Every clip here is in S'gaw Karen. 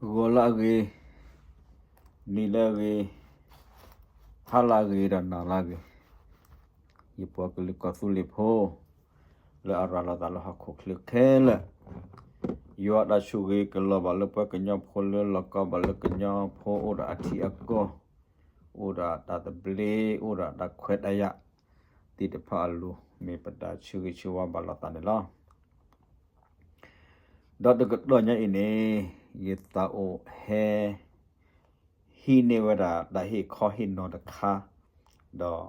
ဂီၤလၢအဂ့ၤ, နံၤလၢအဂ့ၤ, ဟါလၢအဂ့ၤဒီးနၤလၢအဂ့ၤ, ယပှၤကလုာ်ကီၢ်သူလ့ၤဖိ လၢအရၤလီၤသးလၢဟီၣ်ခိၣ်ချၢခဲလၢာ်, ယွၤတၢ်ဆိၣ်ဂ့ၤကလီၤဘၣ်လၢပှၤကညီဖိလၢလီၢ်ကီဘၣ်လၢကညီဖိအိၣ်ဒီးအထံအကီၢ်, အိၣ်ဒီးတၢ်သဘျ့ အိၣ်ဒီးတၢ်ခွဲးတၢ်ယာ်သ့ၣ်တဖၣ်အလိၤ မ့ၢ်ပတၢ်ဆၢဂ့ၤဆၢဝါဘၣ်လိာ်သးန့ၣ်လီၤ. ဒီးတကတီၢ်ညါအံၤန့ၣ် ယသးအိၣ်ဟဲ ဟံးန့ၢ်ဝဲဒၣ်တၢ်ဟ့ၣ်ခီဟ့ၣ်နီၤတခါ, ဒီး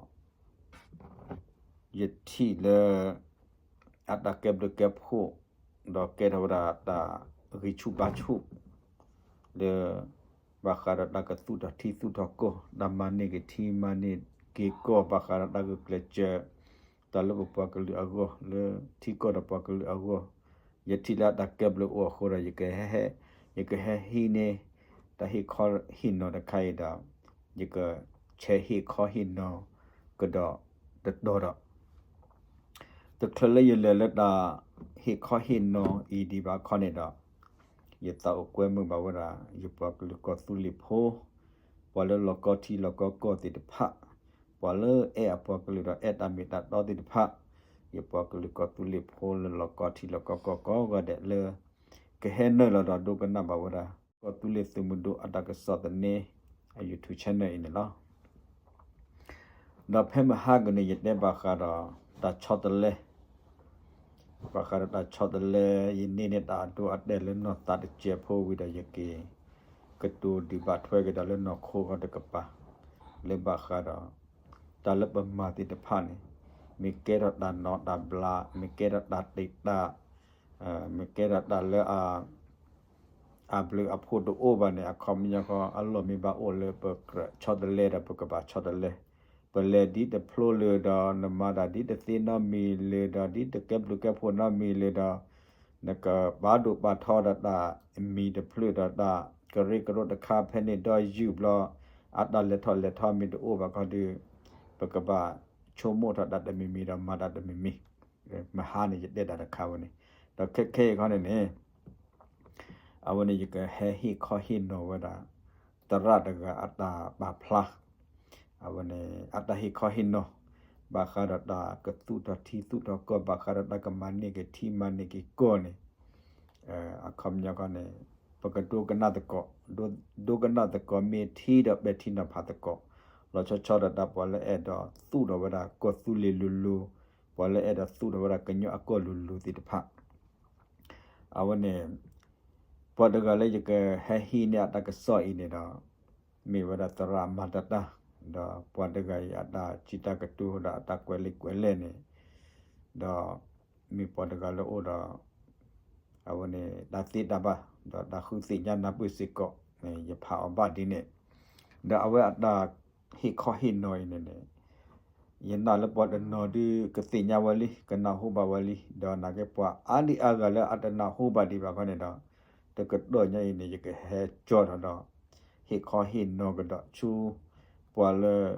ယထံၣ်လၢ အတၢ်ကဲဘျုးကဲဖှိၣ် ဒီးကဲထီၣ်ဝဲဒၣ်တၢ်ဂံၢ်ဆူၣ်ဘါဆူၣ် လၢ ဘၣ်ဃးဒီးတၢ်ကသူၣ်ထီၣ်ထံသူၣ်ထီၣ်ကီၢ် တၢ်မၤန့ၢ်က့ၤထံမၤန့ၢ်က့ၤကီၢ် ဘၣ်ဃးဒီးတၢ်ဂုာ်ကျဲးစၢး တၢ်လၢပပှၤကလုာ်အဂီၢ် လၢထံကီၢ်ဒီးပှၤကလုာ်အဂီၢ်, ယထံၣ်လၢအတၢ်ကဲဘျုးအိၣ်အဃိဒီး ယကဟဲ ယကဟဲဟံးန့ၢ် တၢ်ဟ့ၣ်ခီဟ့ၣ်နီၤတခါအံၤဒီး ယကဆဲးဟ့ၣ်ခီဟ့ၣ်နီၤကဒီးတတီၤဒီး တချုးလၢယလဲၤလၢတၢ်ဟ့ၣ်ခီဟ့ၣ်နီၤအံၤဒံးဘၣ်ခီန့ၣ်ဒီး ယသးအိၣ်ကွဲမုာ်ဘၣ်ဝဲဒၣ် ယပှၤကလုာ်ကီၢ်သူလ့ၤဖိ ပှၤလၢလီၢ်ကီထံလီၢ်ကီကီၢ်သ့ၣ်တဖၣ်, ပှၤလၢအဲၣ်အပှၤကလုာ်ဒီးအဲၣ်တၢ်မ့ၢ်တၢ်တီသ့ၣ်တဖၣ်, ယပှၤကလုာ်ကီၢ်သူလ့ၤဖိလၢလီၢ်ကီထံလီၢ်ကီကီၢ်ကိးဂၤဒဲးလၢ ကဟဲနုာ်လီၤဒီးဒိကနၣ်ဘၣ်ဝဲဒၣ် ကီၢ်သူလ့ၤသုးမုၢ်ဒိၣ်အတၢ်ကစီၣ်သန့ အ YouTube channel အံၤန့ၣ်လီၤ. ဒီးဖဲမဟါကန့ၣ် ယတဲဘၣ်ဃးဒီး တၢ်ဆီတလဲ, ဘၣ်ဃးဒီးတၢ်ဆီတလဲ ယန့ၢ်န့ၢ်တၢ်အဒိအတဲာ်လၢနီၢ်သးတစဲးဖိဝံၤဒီး ယက့ၤ ကတိၤဒုးဘၣ်ထွဲက့ၤဒီးလၢနီၢ်ခိဂီၢ်တကပၤ လၢဘၣ်ဃးဒီး တၢ်လၢပမၤသ့ၣ်တဖၣ်န့ၣ် မ့ၢ်ကဲထီၣ်တၢ်နီၢ်တၢ်ဘျး မ့ၢ်ကဲထီၣ်တၢ်တ့ၢ်တၢ် မ့ၢ်ကဲထီၣ်တၢ်လၢ အဘျုးအဖှိၣ်တအိၣ်ဘၣ်န့ၣ် အခီပညီဃီ အလီၢ်မ့ၢ်ဘၣ်အိၣ်လၢပကြၢးဆီတလဲဒီး ပကဘၣ်ဆီတလဲ, ပလဲၤဒ်တဖျိလၢၤဒီး နမၤတၢ်ဒ်တသ့နီတမံၤလၢၤဒီး ဒ်တကဲဘျုးကဲဖှိၣ်နီတမံၤလၢၤဒီး နကပာ်ဒိၣ်ပာ်ထီဒီးတၢ်မံၤတဖျၢၣ်ဒီးတၢ်ကရၢကရိတခါဖဲန့ၣ်ဒီးယုၢ်ဘျီ အတၢ်လဲၤထီၣ်လဲၤထီမ့ၢ်တအိၣ်ဘၣ်ခီဒီး ပကဘၣ်ဆိကမိၣ်ထီၣ်တၢ်တမံၤမံၤဒီးမၤတၢ်တမံၤမံၤ, မဟါန့ၣ် ယတဲတၢ်တခါဝဲန့ၣ်, ဒီးခဲခဲအံၤခီန့ၣ်န့ၣ် အဝဲန့ၣ် ယကဟဲဟ့ၣ်ခီဟ့ၣ်နီၤဝဲဒၣ် သရၣ်တဂၤအတၢ်ပာ်ဖျါ, အဝဲန့ၣ် အတၢ်ဟ့ၣ်ခီဟ့ၣ်နီၤ ဘၣ်ဃးဒီးတၢ်ကသူၣ်ထီၣ်ထံသူၣ်ထီၣ်ကီၢ် ဘၣ်ဃးဒီးတၢ်ကမၤန့ၢ်က့ၤထံမၤန့ၢ်က့ၤကီၢ်န့ၣ် အခီပညီခီန့ၣ် ပကဒိကနၣ်သကိး, ဒိကနၣ်သကိးမ့ၢ်ထံဒီးပဲာ်ထံနီၤဖးသကိး, လီၤဆီဆီဒီးတၢ်ပှၤလၢအဲၣ်ဒိးသူၣ်ထီၣ်ဝဲဒၣ်ကီၢ်သူလ့ၤလိၤလိၤ, ပှၤလၢအဲၣ်ဒိးသူၣ်ထီၣ်ဝဲဒၣ်ကညီအကီၢ်လိၤလိၤသ့ၣ်တဖၣ် အဝဲန့ၣ် ပှၤတဂၤလၢယကဟဲဟံးန့ၢ်အတၢ်ကစီၣ်အံၤန့ၣ်ဒီး မ့ၢ်ဝဲဒၣ်သရၣ်မၤတၢ်တၢ်, ဒီးပှၤတဂၤအံၤအတၢ်စံးတၢ်ကတိၤဒီးအတၢ်ကွဲးလံာ်ကွဲးလဲၢ်န့ၣ် ဒီးမ့ၢ်ပှၤတဂၤလၢအိၣ်ဒီး အဝဲန့ၣ် တၢ်သ့တၢ်ဘၣ် ဒီးတၢ်ဃုသ့ၣ်ညါနၢ်ပၢၢ်စ့ၢ်ကီးန့ၣ် ယဖးအီၤဘၣ်ဒ်န့ၣ်, ဒီးအဝဲအတၢ်ဟ့ၣ်ခီဟ့ၣ်နီၤအံၤန့ၣ်န့ၣ် ယနာ်လၢပှၤတနီၤဒုးကသ့ၣ်ညါဝဲလံ ကနၢ်ဟူဘၣ်ဝဲလံ, ဒီးနာ်က့ပှၤအါဒံအါဂၤလၢအတနၢ်ဟူဘၣ်ဒံးဘၣ်ခီန့ၣ်ဒီး တကတီၢ်ညါအံၤန့ၣ် ယကဟဲကၠီထီၣ်ဒီး ဟ့ၣ်ခီဟ့ၣ်နီၤကဒီးဆူ ပှၤလၢ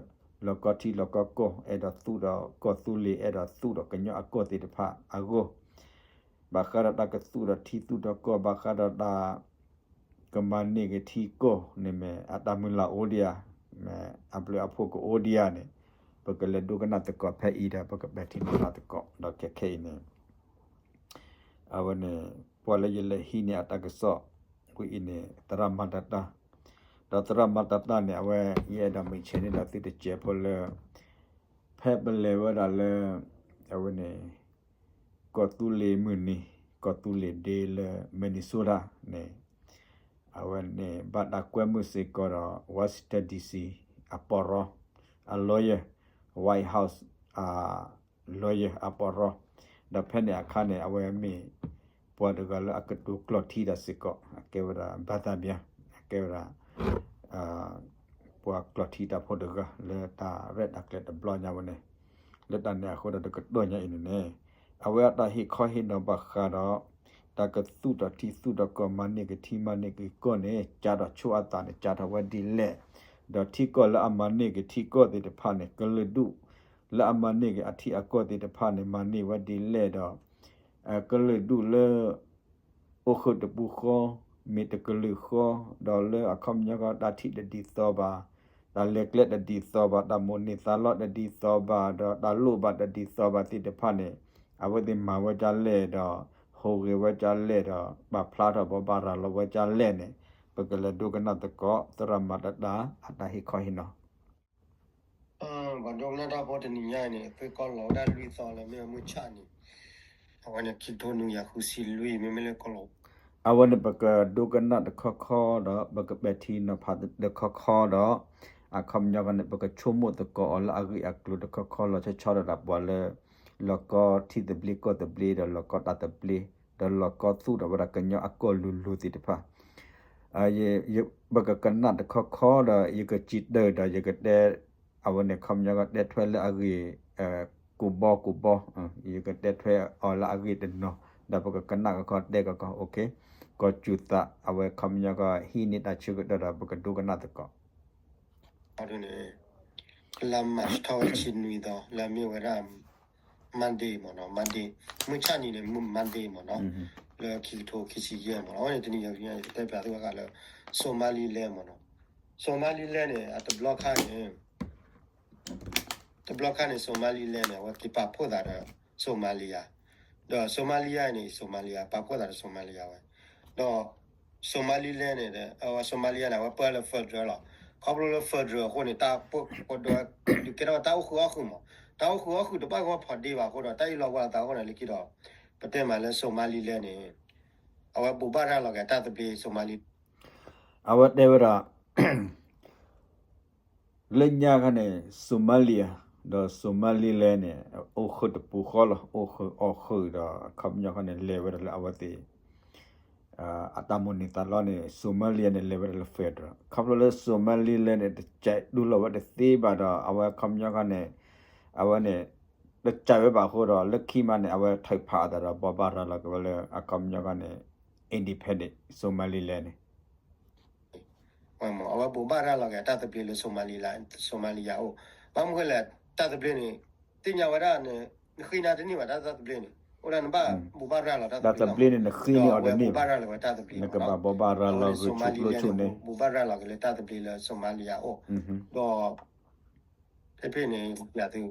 လီၢ်ကီထံလီၢ်ကီကီၢ် အဲၣ်ဒိးသူၣ်ဒီးကီၢ်သူလ့ၤ အဲၣ်ဒိးသူၣ်ဒီးကညီအကီၢ်သ့ၣ်တဖၣ်အဂီၢ် ဘၣ်ဃးဒီးတၢ်ကသူၣ်ထီၣ်ထံသူၣ်ထီၣ်ကီၢ် ဘၣ်ဃးဒီးတၢ် ကမၤန့ၢ်က့ၤထံကီၢ်န့ၣ်မ့ၢ် အတၢ်မုၢ်လၢ်အိၣ်ဒံးဧါ, မ့ၢ်အဘျုးအဖှိၣ်ကအိၣ်ဒံးဧါန့ၣ် ပကလဲၤဒိကနၣ်သကိးဖဲအံၤဒီး ပကပဲာ်ထံနီၤဖးသကိး ဒီးခဲခဲအံၤန့ၣ် အဝဲန့ၣ် ပှၤလၢယလဲၤဟံးန့ၢ်အတၢ်ကစီၣ်ဝဲအံၤန့ၣ် သရၣ်မၤတၢ်တၢ်, ဒီးသရၣ်မၤတၢ်တၢ်န့ၣ် အဝဲယအဲၣ်ဒိးမ့ၢ်ဆဲးန့ၢ်ဒီးသုတစဲးဖိလၢ ဖဲပလဲၤဝဲဒၣ်လၢ အဝဲန့ၣ် ကီၢ်သူလ့ၤမုၢ်နံၤ ကီၢ်သူလ့ၤ day လၢ Minnesota န့ၣ် အဝဲန့ၣ် ဘၣ်တၢ်ကွဲမုာ်စ့ၢ်ကီးဒီး Washington D C အပီၢ်ရီ အ lawyer, White House အ lawyer အပီၢ်ရီ, ဒီးဖဲန့ၣ်အခါန့ၣ် အဝဲမ့ၢ် ပှၤတဂၤလၢအကတိၤကျိာ်ထံတၢ်စ့ၢ်ကီး အကဲဝဲဒၣ် ဘၣ်သးဘၠၣ် အကဲဝဲဒၣ် ပှၤကျိာ်ထံတၢ်ဖိတဂၤ လၢတၢ်ရဲၣ်တၢ်ကျဲၤတဘျီညါဝဲန့ၣ်, လၢတၢ်န့ၣ်အဃိဒီးတကတီၢ်ညါအံၤန့ၣ်န့ၣ် အဝဲအတၢ်ဟ့ၣ်ခီဟ့ၣ်နီၤဘၣ်ဃးဒီး တၢ်ကသူၣ်ထီၣ်ထံသူၣ်ထီၣ်ကီၢ် မၤန့ၢ်က့ၤထံမၤန့ၢ်က့ၤကီၢ်န့ၣ် ကၢထီၣ်ဆိအသးန့ၣ် ကၢထီၣ်ဝဲဒ်လဲၣ်, ဒီးထံကီၢ်လၢအမၤန့ၢ်က့ၤထံကီၢ်သ့ၣ်တဖၣ်န့ၣ် ကလုာ်ဒူၣ်လၢအမၤန့ၢ်က့ၤအထံအကီၢ်သ့ၣ်တဖၣ်န့ၣ် မၤန့ၢ်ဝဲဒ်လဲၣ်ဒီး ကလုာ်ဒူၣ်လၢ အိၣ်ဃုာ်တပူၤဃီ မ့ၢ်တကလုာ်ဃီ, ဒီးလၢအခီပညီကီး တၢ်ထံၣ်တဒ်သိးဘၣ်, တၢ်လဲၤကျဲတဒ်သိးဘၣ်, တၢ်မိၣ်န့ၢ်သးလီတဒ်သိးဘၣ်, ဒီးတၢ်လိၣ်ဘၣ်တဒ်သိးဘၣ်သ့ၣ်တဖၣ်န့ၣ် အဝဲသ့ၣ်မၤဝဲဒ်လဲၣ်ဒီး ဟူးဂဲၤဝဲဒ်လဲၣ်ဒီး ပာ်ဖျါထီၣ်ဘိးဘၣ်ရၤလီၤဝဲဒ်လဲၣ်န့ၣ် ပကလဲၤဒိကနၣ်သကိး သရၣ်မၤတၢ် အတၢ်ဟ့ၣ်ခီဟ့ၣ်နီၤ. ပှၤဒိကနၣ်တၢ်ဖိတနံၤညါအံၤန့ၣ် သုကီၢ်လီၤဝဲဒၣ်လွံၢ်သီလၢမ့ၢ်မုၢ်ဆၣ်န့ၣ်, အဝဲန့ၣ်ခံကထိနွံကယၤဃုဆံလွံၢ် မ့မ့ၢ်လၢကီၢ်လီၤ. အဝဲန့ၣ် ပကဒိကနၣ်တခီခီဒီး ပကပဲာ်ထံနီၤဖးတခီခီဒီး အခီပညီခီန့ၣ် ပကဆိကမိၣ်သကိးအီၤလၢအဂ့ၢ်အကျိၤတခီခီ လီၤဆီဆီဒီးဒၣ်ပှၤလၢ လီၢ်ကီထံသဘျ့ကီၢ်သဘျ့ဒီးလီၢ်ကီတၢ်သဘျ့ ဒီးလီၢ်ကီသူၣ်ထီၣ်ဝဲဒၣ်ကညီအကီၢ်လိၤလိၤသ့ၣ်တဖၣ် ပကကနၣ်တခီခီဒီး ယကစံးတၢ်ဒီးယကတဲ အဝဲန့ၣ်ခီပညီကတဲထွဲလၢအဂ့ၢ် ကိးဘီကိးဘီ, ယကတဲထွဲအီၤလၢအဂ့ၢ်တနီၤ ဒီးပကကနၣ်ကခီတဲကခီ ကီၢ်စူၤသး အဝဲခီပညီကဟံးန့ၢ်တၢ်ဆၢကတီၢ်ဒီးပကဒိကနၣ်သကိး လါမၢ်ၡးထီၣ်ဝဲတဆံနွံသီ လၢအမ့ၢ်ဝဲဒၣ် Monday မ့ၢ်နီၤ, Monday, မုၢ်ဆၣ်နံၤန့ၣ် Monday မ့ၢ်နီၤ, လၢခံကထိခံဆံယဲၢ်မ့ၢ်နီၤ, အဝဲန့ၣ်တနံၤညါ ယကတဲပျးသုဘၣ်ဃးလၢ Somaliland မ့ၢ်နီၤ, Somaliland န့ၣ် အတဘျီခါန့ၣ် တဘျီခါန့ၣ် Somaliland န့ၣ် အဝဲက့ၤပာ်ဖှိၣ်သးဒီး Somalia, ဒီး Somalia န့ၣ် Somalia ပာ်ဖှိၣ်သးဒီး Somalia ဝဲ, ဒီး Somaliland န့ၣ် Somalia န့ၣ် အဝဲပၢလၢ federal လီၤ. ခီဖျိလၢ federal အဃိန့ၣ် တၢ်ပဒိး ဒုးကဲထီၣ်တၢ်အိၣ်ဃုာ်အီၣ်ဃုာ်မး, တၢ်အိၣ်ဃုာ်အီၣ်ဃုာ်တဘၣ်ဂီၢ်ဖီးဒ့ဘၣ်အဃိဒီး တၢ်အံၤလီၤဝဲလီၤသးအဃိန့ၣ် လၢခံဒီး ပတဲမးလၢ Somaliland န့ၣ် အဝဲဘိးဘၣ်ရၤလီၤက့ၤအတၢ်သဘျ့ Somali အဝဲတဲဝဲဒၣ် လၢညါခါန့ၣ် Somalia ဒီး Somaliland န့ၣ် အိၣ်ဃုာ်တပူၤဃီလီၤ, အိၣ်ဃုာ်အီၣ်ဃုာ်ဒီး အခီပညီခါန့ၣ် လဲၤဝဲဒၣ်လၢအဝဲသ့ၣ် အတၢ်မိၣ်န့ၢ်သးလီန့ၣ် Somalia န့ၣ် လဲၤဝဲဒၣ်လၢ federal, ခီဖျိလၢ Somaliland န့ၣ် တစဲးတူၢ်လိာ်ဝဲတသ့ဘၣ်ဒီး အဝဲခီပညီခါန့ၣ် အဝဲန့ၣ် တစဲးဝဲဘၣ်အဃိဒီး လၢခံမးန့ၣ် အဝဲထုးဖးအသးဒီး ဘိးဘၣ်ရၤလီၤက့ၤဝဲလၢ အခီပညီခါန့ၣ် independent Somaliland န့ၣ် အဝဲဘိးဘၣ်ရၤလီၤက့ၤအတၢ်သဘျ့လၢ Somali, Somalia အိၣ်, ဘၣ်မနုၤဃိလဲၣ် တၢ်သဘျ့န့ၣ် သ့ၣ်ညါဝဲဒၣ်န့ၣ် နဃ့နၤတန့ၢ်ဘၣ်တၢ်သဘျ့န့ၣ် အိၣ်ဒၣ်နဘၣ်ဘိးဘၣ်ရၤလီၤတၢ်သဘျ့လီၤမး, ဒီးအဝဲဘိးဘၣ်ရၤလီၤဝဲတၢ်သဘျ့မးနီၤ, အဝဲန့ၣ် Somaliland န့ၣ် ဘိးဘၣ်ရၤလီၤက့ၤလၢတၢ်သဘျ့လၢ Somalia အိၣ်, ဒီး ဖဲဖဲန့ၣ် ယပျးသု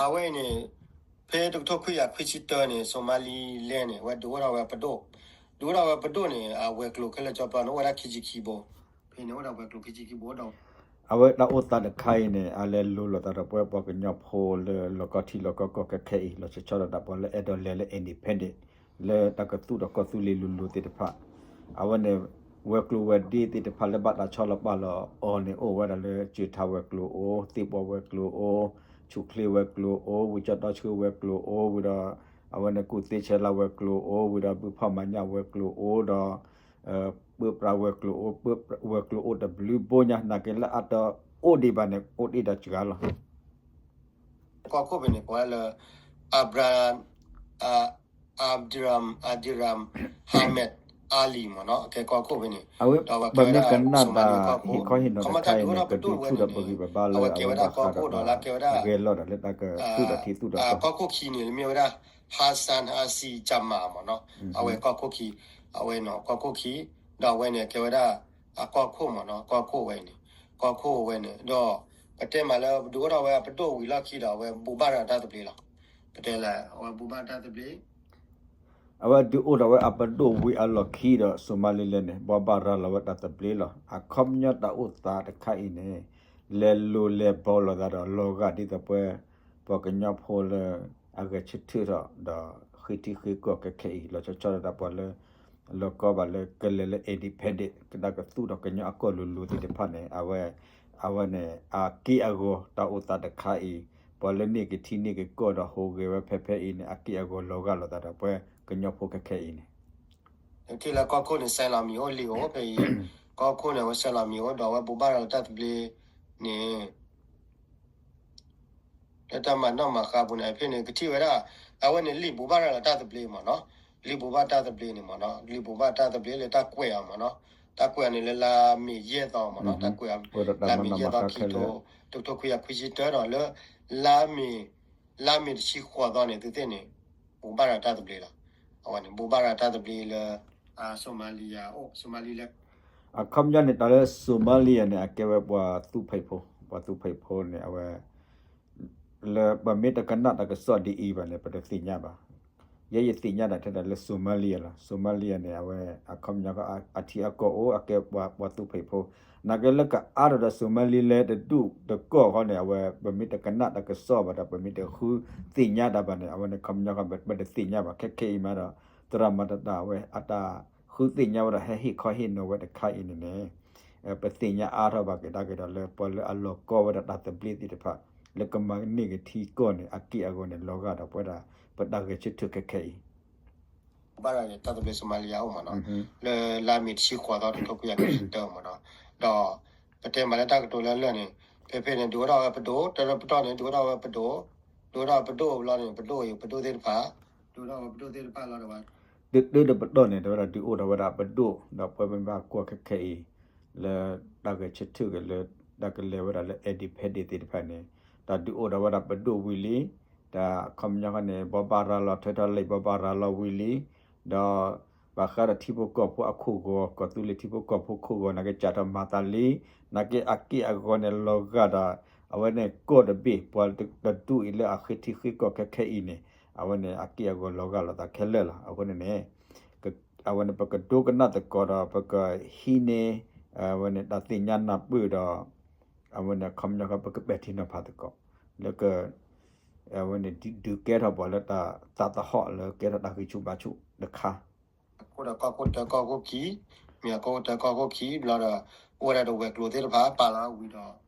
အဝဲအံၤန့ၣ် ဖဲတကထိခွံကယၤခွံဆံတၢန့ၣ် Somaliland န့ၣ် အဝဲဒုးအိၣ်ထီၣ်ဝဲပဒိၣ်, ဒုးအိၣ်ထီၣ်ဝဲပဒိၣ်န့ၣ် အဝဲၤကျိၤခဲလၢာ်ကၠီပျီန့ၣ် အိၣ်ဝဲဒၣ်ခံဆံခံဘိ, ဖဲန့ၣ်အိၣ်ဒီးဝဲၤကျိၤခံဆံခံဘိဒီး အဝဲတၢ်အိၣ်သးတခါအံၤန့ၣ် အလဲၤလိၤလိာ်သးဒီးပဝဲပှၤကညီဖိလၢလီၢ်ကီထံလီၢ်ကီကီၢ်ခဲခဲအံၤ လီၤဆီဆီဒီးဒၣ်ပှၤလၢအဲၣ်ဒိးလဲၤလၢ independent လၢတၢ်ကသူၣ်ထီၣ်ကီၢ်သူလ့ၤလိၤလိၤသ့ၣ်တဖၣ်, အဝဲန့ၣ် ဝဲၤကျိၤဝဲၤဒ့သ့ၣ်တဖၣ်လၢဘၣ်တၢ်ဆီလီၤပာ်လီၤအီၤန့ၣ် အိၣ်ဝဲဒၣ်လၢ ကၠ့ထါဝဲၤကျိၤအိၣ်, သ့ၣ်ပှၢ်ဝဲၤကျိၤအိၣ်, ဆူၣ်ချ့ဝဲၤကျိၤအိၣ်, ဝံၤကၠီၣ်တီဆှၢဝဲၤကျိၤအိၣ်, ဝံၤဒီး အဝဲန့ၣ်ကူၣ်သ့ဆဲးလၤဝဲၤကျိၤအိၣ်, ဝံၤဒီးဘုဖီၣ်မၤညၣ်ဝဲၤကျိၤအိၣ်ဒီး ပၢပြးဝဲၤကျိၤအိၣ်, ပၢဝဲၤကျိၤအိၣ်တဘျုးဘိညါ နာ်က့လၢအတအိၣ်ဒံးဘၣ်န့ၣ် အိၣ်တ့ၢ်ဒီးစှၤလီၤ. ကီၢ်ခိၣ်ဖဲန့ၣ် ကိးဝဲလၢ Abra, Abdiram, Abdiram Hamed Ali မ့ၢ်နီၤ, ကဲကီၢ်ခိၣ်ဖဲန့ၣ်, အဝဲပမ့ၢ်ကနၣ်တၢ်ဟ့ၣ်ခီဟ့ၣ်နီၤတခါအံၤန့ၣ် ကဒုးထူၣ်ဒီးပဂံၢ်ပဘါလၢအဝဲဘၣ်ဃးဒီးတၢ်ဂဲၤလိာ်ဒီးလၢတၢ်က သူၣ်ထီၣ်ထံသူၣ်ထီၣ်ကီၢ် ကီၢ်ခိၣ်ခံန့ၣ် မ့ၢ်ဝဲဒၣ် Hassan Hassi Jama မ့ၢ်နီၤ, အဝဲကီၢ်ခိၣ်ခံ, အဝဲနီၤ ကီၢ်ခိၣ်ခံ, ဒီးအဝဲန့ၣ် ကဲဝဲဒၣ် အကီၢ်ခိၣ်မ့ၢ်နီၤ, ကီၢ်ခိၣ်ဝဲန့ၣ်, ကီၢ်ခိၣ်ဝဲန့ၣ်, ဒီး ပတဲမးလၢ ဒုးအိၣ်ထီၣ်ဝဲအပဒိၣ်ဝံၤလီၢ်ခံဒီး အဝဲဘိးဘၣ်ရၤတၢ်သဘျ့လီၤ. ပတဲလၢ အဝဲဘိးဘၣ်တၢ်သဘျ့ အဝဲဒုးအိၣ်ထီၣ်ဝဲအပဒိၣ်ဝံၤအလီၢ်ခံဒီး Somaliland န့ၣ် ဘိးဘၣ်ရၤလီၤဝဲတၢ်သဘျ့လီၤ. အခီပညီတၢ်အိၣ်သးတခါအံၤန့ၣ် လဲၤလိၤလဲၤဘီလိာ်သးဒီးလီၤဂာ်ဒ်သိးပဝဲ ပှၤကညီဖိလၢ အဂဲၤဆၢထၢၣ်ထီၣ်ဒီး ဃ့ထံဃ့ကီၢ်ခဲခဲအံၤ လီၤဆီဆီဒၣ်တၢ်ပှၤလၢ လီၢ်ကီဘၣ်လၢကလဲၤလၢ independent ကဒါကသူၣ်ထီၣ်ကညီအကီၢ်လိၤလိၤသ့ၣ်တဖၣ်န့ၣ် အဝဲ အဝဲန့ၣ် အက့ၢ်အဂီၤတၢ်အိၣ်သးတခါအံၤ ပှၤလၢန့ၢ်က့ၤထံန့ၢ်က့ၤကီၢ်ဒီးဟူးဂဲၤဝဲဖဲဖဲအံၤန့ၣ် အက့ၢ်အဂီၤလီၤဂာ်လိာ်သးဒီးပှၤကညီဖိခဲခဲအံၤန့ၣ် ထံၣ်လၢကီၢ်ခိၣ်န့ၣ် ဆဲးလီၤမံၤအိၣ်လံအိၣ်ဖဲအံၤ, ကီၢ်ခိၣ်န့ၣ် အဝဲဆဲးလီၤမံၤအိၣ်ဒီးအဝဲဘိးဘၣ်ရၤလီၤတၢ်သဘျ့န့ၣ် လၢတၢ်မၤနီၣ်မၤဃါပူၤန့ၣ် ဖဲန့ၣ် ကထံၣ်ဝဲဒၣ် အဝဲန့ၣ်လံာ်ဘိးဘၣ်ရၤလီၤတၢ်သဘျ့မ့ၢ်နီၤ, လံာ်ဘိးဘၣ်တၢ်သဘျ့န့ၣ်မ့ၢ်နီၤ, လံာ်ဘိးဘၣ်တၢ်သဘျ့လၢတၢ်ကွဲးအီၤမ့ၢ်နီၤ, တၢ်ကွဲးအီၤန့ၣ်လၢလါမ့ၤယဲၢ်သီမ့ၢ်နီၤ, တၢ်ကွဲးအီၤလါမ့ၤယဲၢ်သီခံထိ တကထိခွံကယၤခွံဆံတၢဒီးလၢ လါမ့ၤ လါမ့ၤတဆံဃိးသီန့ၣ် သုသ့ၣ်န့ၣ် ဘိးဘၣ်ရၤတၢ်သဘျ့လီၤ. အဝဲန့ၣ် ဘိးဘၣ်ရၤတၢ်သဘျ့လၢ Somalia အိၣ် Somaliland အခီပညီန့ၣ် တၢ်လၢ Somalia န့ၣ် အကဲဝဲပှၤသူဖံးဖိ, ပှၤသူဖံးဖိန့ၣ် အဝဲ လၢပမ့ၢ်တကနၣ်တၢ်ကစီၣ်ဒ်အံၤဘၣ်န့ၣ် ပတသ့ၣ်ညါဘၣ်. ယဲယသ့ၣ်ညါတၢ်ထဲဒၣ်လၢ Somalia လီၤ. Somalia န့ၣ် အဝဲအခီပညီအထံအကီၢ်အိၣ် အကဲပှၤသူဖံးဖိ, နာ်က့လၢကအါထီၣ်ဒီး Somaliland တဒူၣ်တကီၢ်ဃီန့ၣ် အဝဲပမ့ၢ်တကနၣ်တၢ်ကစီၣ်ဘၣ်ဒီး ပမ့ၢ်တဃုသ့ၣ်ညါတၢ်ဘၣ်န့ၣ် အဝဲန့ၣ်ခီပညီဃီ ပတသ့ၣ်ညါဘၣ်. ခဲခဲအံၤမးဒီး သရၣ်မၤတၢ်ဝဲ အတၢ်ဃုသ့ၣ်ညါဝဲဒီး ဟဲဟ့ၣ်ခီဟ့ၣ်နီၤဝဲတခါအံၤန့ၣ်န့ၣ် ပသ့ၣ်ညါအါထီၣ်ဘၣ်က့ၤဒၣ်က့ၤဒီး လၢပှၤလၢအလီၤကီဝဲဒၣ်တၢ်သဘျ့သ့ၣ်တဖၣ် လၢကမၤန့ၢ်က့ၤထံကီၢ်န့ၣ် အက့ၢ်အဂီၤန့ၣ် လီၤဂာ်ဒီးပဝဲဒၣ် ပတၢ်ဂဲၤဆၢထၢၣ်ခဲခဲအံၤ ဘၣ်ဒီးတၢ်သဘျ့ Somalia အိၣ်မးနီၤ, လၢလါမ့ၤတဆံဃိးသီ တကထိခွံကယၤခွံဆံတၢမးနီၤ, ဒီးပတဲမးလၢတၢ်ကတိၤလၢလၢာ်န့ၣ် ဖဲဖဲန့ၣ် ဒုးအိၣ်ထီၣ်ဝဲပဒိၣ်, တၢ်လၢပတီၢ်န့ၣ် ဒုးအိၣ်ထီၣ်ဝဲပဒိၣ်, ဒုးအိၣ်ထီၣ်ပဒိၣ်ဘျီန့ၣ် ပဒိၣ်အံၤ ပဒိၣ်သ့ၣ်တဖၣ်, ဒုးအိၣ်ထီၣ်ဝဲပဒိၣ်သ့ၣ်တဖၣ်လီၤဒီးဝဲ တၢ်လၢပတီၢ်န့ၣ် တဲဝဲဒၣ်ဒုးအိၣ်ထီၣ်ဝဲဒၣ်ပဒိၣ် ဒီးပဝဲမ့ၢ်ဘၣ်ကွၢ်ခဲခဲအံၤ လၢတၢ်ဂဲၤဆၢထၢၣ်က့ၤလၢ တၢ်ကလဲၤဝဲဒၣ်လၢ independent သ့ၣ်တဖၣ်န့ၣ် တၢ်ဒုးအိၣ်ထီၣ်ဝဲဒၣ်ပဒိၣ်ဝံၤလံ, တၢ်အခီပညီဃီန့ၣ် ဘိးဘၣ်ရၤလီၤ ထၢထီၣ်လံာ်ဘိးဘၣ်ရၤလီၤဝံၤလံ, ဒီးဘၣ်ဃးဒီးထံဖိကီၢ်ဖိအခိၣ်ဂီၤ ကီၢ်သူလ့ၤထံဖိကီၢ်ဖိခိၣ်ဂီၤ နာ်က့စးထီၣ်မၤသးလံ, နာ်က့အက့ၢ်အဂီၤန့ၣ် လီၤဂာ်ဒီး အဝဲန့ၣ်ကီၢ်တဘ့ၣ် ပှၤတဒူၣ်အံၤလၢအဃ့ထံဃ့ကီၢ်ခဲခဲအံၤန့ၣ် အဝဲန့ၣ်အက့ၢ်အဂီၤလီၤဂာ်လိာ်သးခဲလၢာ်လီၤ. အဃိန့ၣ်န့ၣ် အဝဲန့ၣ် ပကဒိကနၣ်သကိးဒီး ပကဟံးန့ၢ် အဝဲန့ၣ် တၢ်သ့ၣ်ညါနၢ်ပၢၢ်ဒီး အဝဲန့ၣ် အခီပညီဃီ ပကပဲာ်ထံနီၤဖးသကိး လၢက အဝဲန့ၣ် ဒုးကဲထီၣ်ပှၤလၢတၢ်သးသဟီၣ်လၢကဲထီၣ်တၢ်ဂံၢ်ဆူၣ်ဘါဆူၣ်တခါ ကီၢ်ခိၣ်တၢ ကီၢ်ခိၣ်ခံ, မ့ၢ်အကီၢ်ခိၣ်တၢ ကီၢ်ခိၣ်ခံဘျီဒီး အိၣ်ဝဲဒၣ်ဒီးဝဲၤကျိၤသ့ၣ်တဖၣ် ပာ်လီၤဝံၤဒီး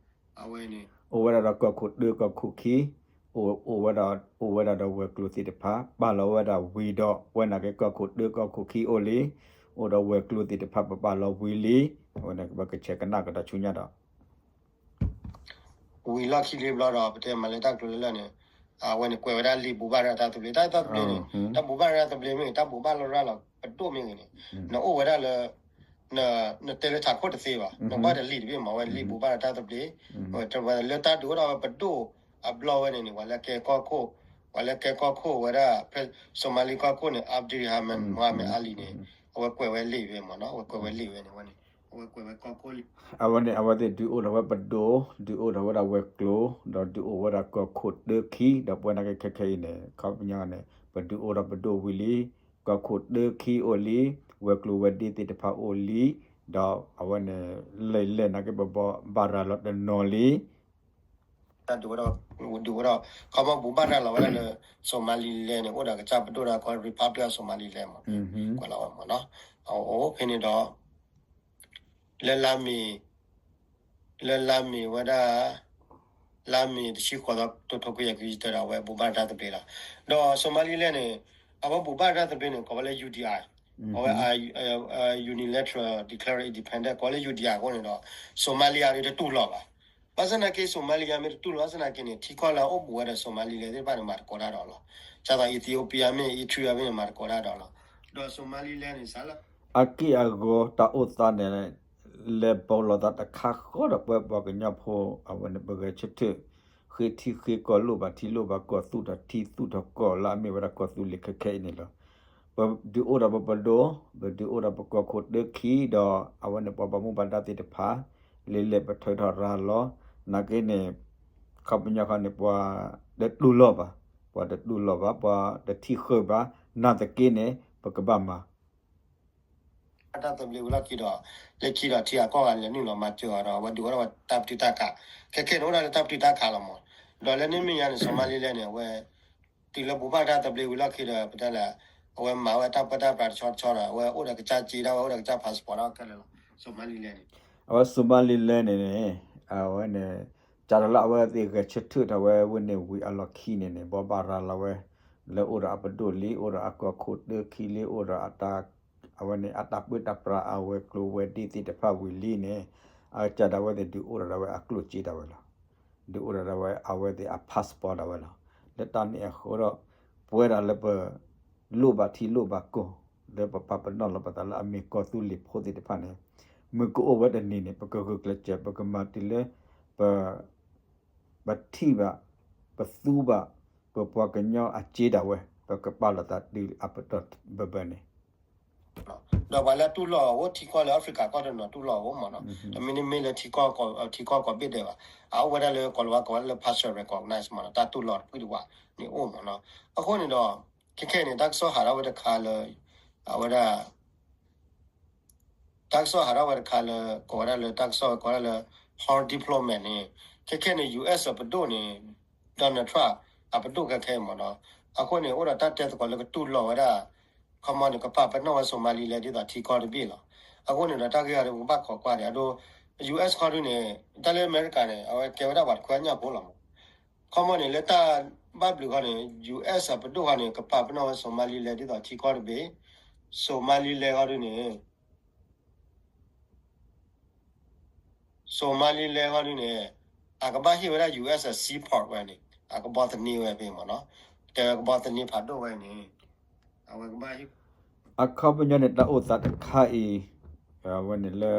အဝဲန့ၣ် အိၣ်ဝဲဒၣ်ဒီးကီၢ်ခိၣ်တၢ ကီၢ်ခိၣ်ခံ, အိၣ်ဝဲဒၣ် အိၣ်ဝဲဒၣ်ဒီးဝဲၤကျိၤသ့ၣ်တဖၣ် ပာ်လီၤဝဲဒၣ်ဝံၤဒီး ပဝဲနာ်က့ကီၢ်ခိၣ်တၢ ကီၢ်ခိၣ်ခံအိၣ်လံ, အိၣ်ဒီးဝဲၤကျိၤသ့ၣ်တဖၣ် ပပာ်လီၤဝံၤလံ, အဝဲန့ၣ် ပကဆဲးကနၣ်ကဒီးဆူညါဒီး ဝံၤလီၢ်ခံလံဘျီဒီး ပတဲမးလၢတၢ်ကတိၤလၢလၢာ်န့ၣ် အဝဲန့ၣ်ကွဲးဝဲဒၣ်လံာ်ဘိးဘၣ်ရၤတၢ်သဘျ့ တၢ်သဘျ့န့ၣ် တၢ်ဘိးဘၣ်ရၤတၢ်သဘျ့မ့ၢ်ဂ့ၤ တၢ်ဘိးဘၣ်လီၤရၤလီၤပဒိၣ်မ့ၢ်ဂ့ၤန့ၣ် နအိၣ်ဝဲဒၣ်လၢ နတဲလၢထးခိၣ်တသ့ဘၣ် နဘၣ်တလံာ်တဘ့ၣ်မး ဝဲလံာ်ဘိးဘၣ်ရၤတၢ်သဘျ့ လၢတၢ်ဒုးအိၣ်ထီၣ်ဝဲပဒိၣ်အဘျီဝဲန့ၣ်န့ၣ် ပှၤလၢကဲကီၢ်ခိၣ် ပှၤလၢကဲကီၢ်ခိၣ်ဝဲဒၣ် Somali ကီၢ်ခိၣ်န့ၣ် Abdurahman Mohamed Ali န့ၣ် အဝဲကွဲးဝဲလံာ်ဝဲမးနီၤ အဝဲကွဲးဝဲလံာ်ဝဲန့ၣ် အဝဲန့ၣ် အဝဲသ့ၣ်ဒုးအိၣ်ထီၣ်ဝဲပဒိၣ် ဒုးအိၣ်ထီၣ်ဝဲဒၣ်ဝဲၤကျိၤ ဒီးဒုးအိၣ်ဝဲဒၣ်ကီၢ်ခိၣ်တၢခံ ဒီးပဝဲနာ်က့ခဲခဲအံၤန့ၣ် ခီပညီန့ၣ် ပဒုးအိၣ်ထီၣ်ပဒိၣ်ဝံၤလံ, ကီၢ်ခိၣ်တၢခံအိၣ်လံ, ဝဲၤကျိၤဝဲၤဒ့သ့ၣ်တဖၣ်အိၣ်လံ, ဒီးအဝဲန့ၣ် လံာ်လဲၢ်နာ်က့ ပဘိးဘၣ်ရၤလီၤတနီၤလံ တၢ်ဒုးဝဲဒၣ် ဒုးဝဲဒၣ် ခီမီဘိးဘၣ်ရၤလီၤဝဲဒၣ်လၢ Somaliland န့ၣ် အိၣ်ဒီးကစၢ်ပဒိၣ်ဒီး Republic of Somaliland မး ကွဲးလီၤဝဲမးနီၤ အအိၣ်ဖဲန့ၣ်ဒီး လၢလါမ့ၤ လၢလါမ့ၤဝဲဒၣ် လါမ့ၤတဆံဃိးသီ တထိခွံကယၤခွံဆံတၢဒီး အဝဲဘိးဘၣ်ရၤတၢ်သဘျ့လီၤ. ဒီး Somaliland န့ၣ် အဝဲဘိးဘၣ်ရၤတၢ်သဘျ့န့ၣ် ကိးဝဲလၢ ယူၣ်တီၢ်အၣ် အဝဲ unilateral declare independent ကိးလၢ ယူၣ်တီၢ်အၣ် အဃိန့ၣ်ဒီး Somalia န့ၣ်တတူၢ်လိာ်ဘၣ်. ဘၣ်ဆၣ်သနာ်က့ Somalia မ့ၢ်တတူၢ်လိာ် ဘၣ်ဆၣ်သနာ်က့န့ၣ် ထံကီၢ်လၢအအိၣ်ဘူးဝဲဒီး Somaliland သ့ၣ်တဖၣ်န့ၣ် မၤသကိးတၢ်ဒီးလီၤ. ဒ်သိး Ethiopia မ့ၢ် Eritrea မ့ၢ်န့ၣ် မၤသကိးတၢ်ဒီးလီၤ. ဒီး Somaliland န့ၣ် စးလၢ အက့ၢ်အဂီၤတၢ်အိၣ်သးန့ၣ် လဲၤပိာ်လိာ်သးတခါဃီဒီးပဝဲပှၤကညီဖိ အဝဲန့ၣ် ပဂဲၤဆၢထၢၣ် ဃ့ထံဃ့ကီၢ် လိၣ်ဘၣ်ထံလိၣ်ဘၣ်ကီၢ် သူၣ်ထီၣ်ထံသူၣ်ထီၣ်ကီၢ်လၢအမ့ၢ်ဝဲဒၣ်ကီၢ်သူလ့ၤခဲခဲအံၤန့ၣ်လီၤ. ပဒုးအိၣ်ဒီးပပဒိၣ် ပဒုးအိၣ်ဒီးပကီၢ်ခိၣ်တၢခံဒီး အဝဲန့ၣ်ပှၤဘၣ်မူဘၣ်ဒါသ့ၣ်တဖၣ် လဲၤလဲၤပထၢထီၣ်ရၤလီၤ နာ်က့န့ၣ် ခီပညီဃီန့ၣ် ပှၤတတူၢ်လိာ်ဘၣ်, ပှၤတတူၢ်လိာ်ဘၣ်, ပှၤတထံၣ်ဃုာ်ဘၣ်, နာ်သက့န့ၣ် ပကဘၣ်မၤ တၢ်သဘျ့ဝံၤလီၢ်ခံဒီး လၢခံဒီးထံဂၤကီၢ်ဂၤလဲၤနုာ်လီၤမၤစၢၤအီၤဒီး အဝဲဒုးအိၣ်ထီၣ်ဝဲတၢ်ပတုာ်တၢ်ခး, ခဲခဲန့ၣ်အိၣ်ဒၣ်လၢတၢ်ပတုာ်တၢ်ခးလီၤမး, ဒီးလၢန့ၣ်မဲာ်ညါန့ၣ် Somaliland န့ၣ် အဝဲ တုၤလၢဘိးဘၣ်တၢ်သဘျ့ဝံၤလီၢ်ခံဒီး ပတဲလဲၣ်, အဝဲမၤဝဲတၢ်ပၢတၢ်ပြးတဆီတဆီဒီး အဝဲအိၣ်ဒီးကစၢ်စ့ဒၣ်ဝဲ အိၣ်ဒီးကစၢ် passport ဒၣ်ဝဲခဲလၢာ်လီၤ, Somaliland န့ၣ်, အဝဲ Somaliland န့ၣ်န့ၣ် အဝဲန့ၣ် စးထီၣ်လၢအဝဲသ့ၣ်ဂဲၤဆၢထၢၣ်ထီၣ်ဝဲဝဲန့ၣ်ဝံၤအလီၢ်ခံန့ၣ်န့ၣ် ဘိးဘၣ်ရၤလီၤဝဲ လၢအိၣ်ဒီးအပဒိၣ်လံ အိၣ်ဒီးအကီၢ်ခိၣ်တၢခံလံ အိၣ်ဒီး အဝဲန့ၣ် အတၢ်ပၢတၢ်ပြးအဝဲၤကျိၤဝဲၤဒ့သ့ၣ်တဖၣ်ဝံၤလံန့ၣ်, အကစၢ်ဒၣ်ဝဲသ့ၣ်ဒုးအိၣ်ထီၣ်ဒၣ်ဝဲအကျိၣ်စ့ဒၣ်ဝဲလီၤ. ဒုးအိၣ်ထီၣ်ဒၣ်ဝဲအဝဲသ့ၣ်အ passport ဒၣ်ဝဲလီၤ. လၢတၢ်န့ၣ်အဃိဒီး ပဝဲဒၣ်လၢပ လိၣ်ဘၣ်ထံလိၣ်ဘၣ်ကီၢ် လၢပပာ်ပနီၣ်လီၤပသးလၢအမ့ၢ်ကီၢ်သူလ့ၤဖိသ့ၣ်တဖၣ်န့ၣ်, မုၢ်ကအိၣ်ဝဲတနံၤန့ၣ် ပကဂုာ်ကျဲးစၢး ပကမၤတုၤလၢ ပ ပထံၣ်ဘၣ် ပသူဘၣ် ပပှၤကညီအစ့ဒၣ်ဝဲ ပကပာ်လီၤသးတုၤအပတီၢ်ဘၢဘၢန့ၣ်, ဒီးပှၤလၢအတူၢ်လိာ်အီၤအိၣ်ထံကီၢ်လၢ Africa ကီၢ်တနီၤတူၢ်လိာ်အီၤအိၣ်မးနီၤ, တမ့ၢ်န့ၣ်မ့ၢ်လၢထံကီၢ် ထံကီၢ်ကိးဘ့ၣ်ဒဲးဘၣ်, အအိၣ်ဝဲဒၣ်လၢကိးလီၤဝါကိးဝဲဒၣ်လၢ partial recognize မးနီၤ, တၢ်တူၢ်လိာ်တဖုတဝးန့ၣ်အိၣ်မးနီၤ. အဃိန့ၣ်ဒီး ခဲခဲအံၤန့ၣ် တၢ်ကစီၣ်ဟးထီၣ်ဝဲတခါလၢ အဝဲဒၣ် တၢ်ကစီၣ်ဟးထီၣ်ဝဲတခါလၢ ကိးဝဲဒၣ်လၢ တၢ်ကစီၣ်ဝဲကိးဝဲဒၣ်လၢ Hor Diplomat န့ၣ် ခဲခဲန့ၣ် US အပဒိၣ်န့ၣ် Donald Trump အပဒိၣ်ခဲခဲအံၤမးနီၤ. အဃိန့ၣ် အိၣ်ဒီးတၢ်တဲသကိးလၢကတူၢ်လိာ်ဝဲဒၣ် ခီမီန့ၣ် ကပာ်ပနီၣ်ဝဲ Somaliland ဒ်သိးထံကီၢ်တဘ့ၣ်လီၤ. အဃိန့ၣ်ဒီး တၢ်ဂ့ၢ်အံၤဒီး ပကဘၣ်ခိးကွၢ်န့ၣ် အဒိ US ခီဒုန့ၣ် တၢ်လၢအမဲရကၤန့ၣ် အဝဲကဲဝဲဒၣ်ပှၤတခွဲးညၣ်ဖိလီၤမး. ခီမီန့ၣ် လၢတၢ်ဘၣ်ဘျုးခီန့ၣ် US အပဒိၣ်ခီန့ၣ် ကပာ်ပနီၣ်ဝဲ Somaliland ဒ်သိးထံကီၢ်တဘ့ၣ်, Somaliland ခီဒုန့ၣ် Somaliland ခီဒုန့ၣ် အကဘၣ်ဟ့ၣ်ဝဲဒၣ် US အ seaport ဝဲန့ၣ် အကဘီသန့ဝဲဖဲမးနီၤ, တဲဝဲကဘီသန့ဖးဒိၣ်ဝဲန့ၣ် အဝဲကဘၣ်ဟ့ၣ် အခီပညီန့ၣ် တၢ်အိၣ်သးတခါအံၤ အဝဲန့ၣ်လၢ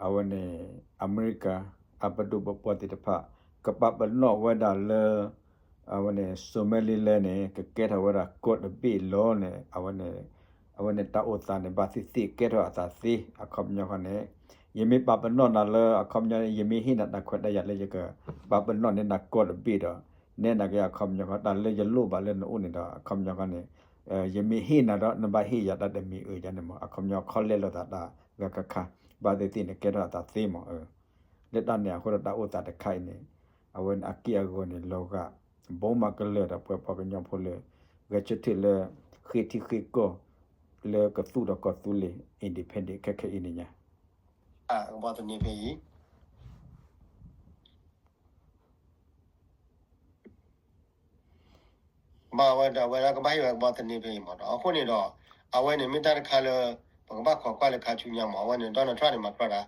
အဝဲန့ၣ် အမဲရကၤ အပဒိၣ်ပပှၢ်သ့ၣ်တဖၣ် ကပာ်ပနီၣ်ဝဲဒၣ်လၢ အဝဲန့ၣ် Somaliland န့ၣ် ကကဲထီၣ်ဝဲဒၣ်ကီၢ်တဘ့ၣ်လီၤန့ၣ် အဝဲန့ၣ် အဝဲန့ၣ်တၢ်အိၣ်သးန့ၣ် ဘၣ်သ့ၣ်သ့ၣ်ကဲထီၣ်အသးသ့ အခီပညီခီန့ၣ် ယမ့ၢ်ပာ်ပနီၣ်နၤလၢ အခီပညီ ယမ့ၢ်ဟ့ၣ်နၤတၢ်ခွဲးတၢ်ယာ်လၢယကပာ်ပနီၣ်န့ၢ်နၤကီၢ်တဘ့ၣ်ဒီး နဲဒၣ်က့ အခီပညီခီ တၢ်လၢယလိၣ်ဘၣ်လၢနအိၣ်န့ၣ်ဒီး အခီပညီခီန့ၣ် ယမ့ၢ်ဟ့ၣ်နၤဒီး နဘၣ်ဟ့ၣ်ယၤတၢ်တမံၤအၢယၤန့ၣ်မး အခီပညီခီလဲလိာ်သးတၢ်ဂၤခါခါ ဘၣ်သ့ၣ်သ့ၣ်န့ၣ် ကဲထီၣ်အသးသ့မး လၢတၢ်န့ၣ်အဃိဒီး တၢ်အိၣ်သးတခါအံၤန့ၣ် အဝဲန့ၣ်အက့ၢ်အဂီၤန့ၣ် လီၤဂာ် ဘိမးကလၢာ်ဒီး ပှၤပှၤကညီဖိလၢ ဂဲၤဆၢထၢၣ်လၢ ဃ့ထံဃ့ကီၢ် လၢကသူၣ်ဒီးကီၢ်သူလ့ၤ independent ခဲခဲအံၤန့ၣ်ညါ အကဘီသန့ဖဲအံၤ ဘၣ်ဝဲဒီး အဝဲဒၣ်ကဘၣ်ဟ့ၣ်ဝဲကဘီသန့ဖဲအံၤမးနီၤ. အဃိန့ၣ်ဒီး အဝဲန့ၣ်မ့ၢ်တၢ်တခါလၢ ပကဘၣ်ခိးကွၢ်လၢခါဆူညါမး အဝဲန့ၣ် Donald Trump န့ၣ် မၤကြၢးတၢ်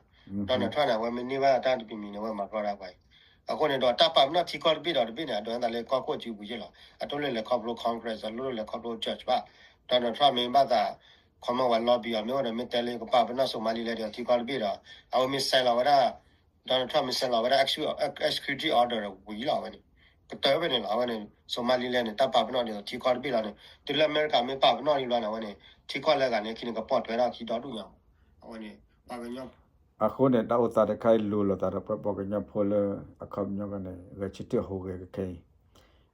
Donald Trump န့ၣ် အဝဲမ့ၢ်န့ၢ်ဘၣ်တၢ်တမံၤမံၤန့ၣ် အဝဲမၤကြၢးတၢ်ပှၤအံၤ အဃိန့ၣ်ဒီး တၢ်ပာ်ပနီၣ်ထံကီၢ်တဘ့ၣ်ဒီးတဘ့ၣ်န့ၣ် အဒိန့ၣ်သးလၢကီၢ်ခိၣ်စုပူၤယ့ၣ်လီၤ. အတလိၣ်လဲၤခီဖျိ Congress အတလိၣ်လဲၤခီဖျိ judge ဘၣ်. Donald Trump မ့ၢ်ဘၣ်သး ခီမီဝဲ lobby အီၤ မ့ၢ်အိၣ်ဒီးမ့ၢ်တဲလၢကပာ်ပနီၣ် Somaliland ဒီးထံကီၢ်တဘ့ၣ်ဒီး အဝဲမ့ၢ် sign လီၤဝဲဒၣ် Donald Trump မ့ၢ် sign လီၤဝဲဒၣ် executive order ဒီးဝံၤလီၤဝဲန့ၣ် ကတၢၢ်ဖဲန့ၣ်လီၤ. အဝဲန့ၣ် Somaliland န့ၣ် တၢ်ပာ်ပနီၣ်ဒ်သိးထံကီၢ်တဘ့ၣ်လီၤန့ၣ် တုၤလၢအမဲရကၤမ့ၢ်ပာ်ပနီၣ်ဒ်ဘျီန့ၣ် အဝဲန့ၣ် ထံကီၢ်လၢအဂၤန့ၣ် ခံန့ၣ်ကပိာ်ထွဲထီၣ်ခံဒီဒူၣ်ညါမး အဝဲန့ၣ် ပှၤကညီ အဃိန့ၣ် တၢ်အိၣ်သးတခါအံၤလိၤလိာ်သးဒီးပှၤကညီဖိလၢ အခီပညီန့ၣ် ဂဲၤဆၢထၢၣ်ဟူးဂဲၤခဲခဲ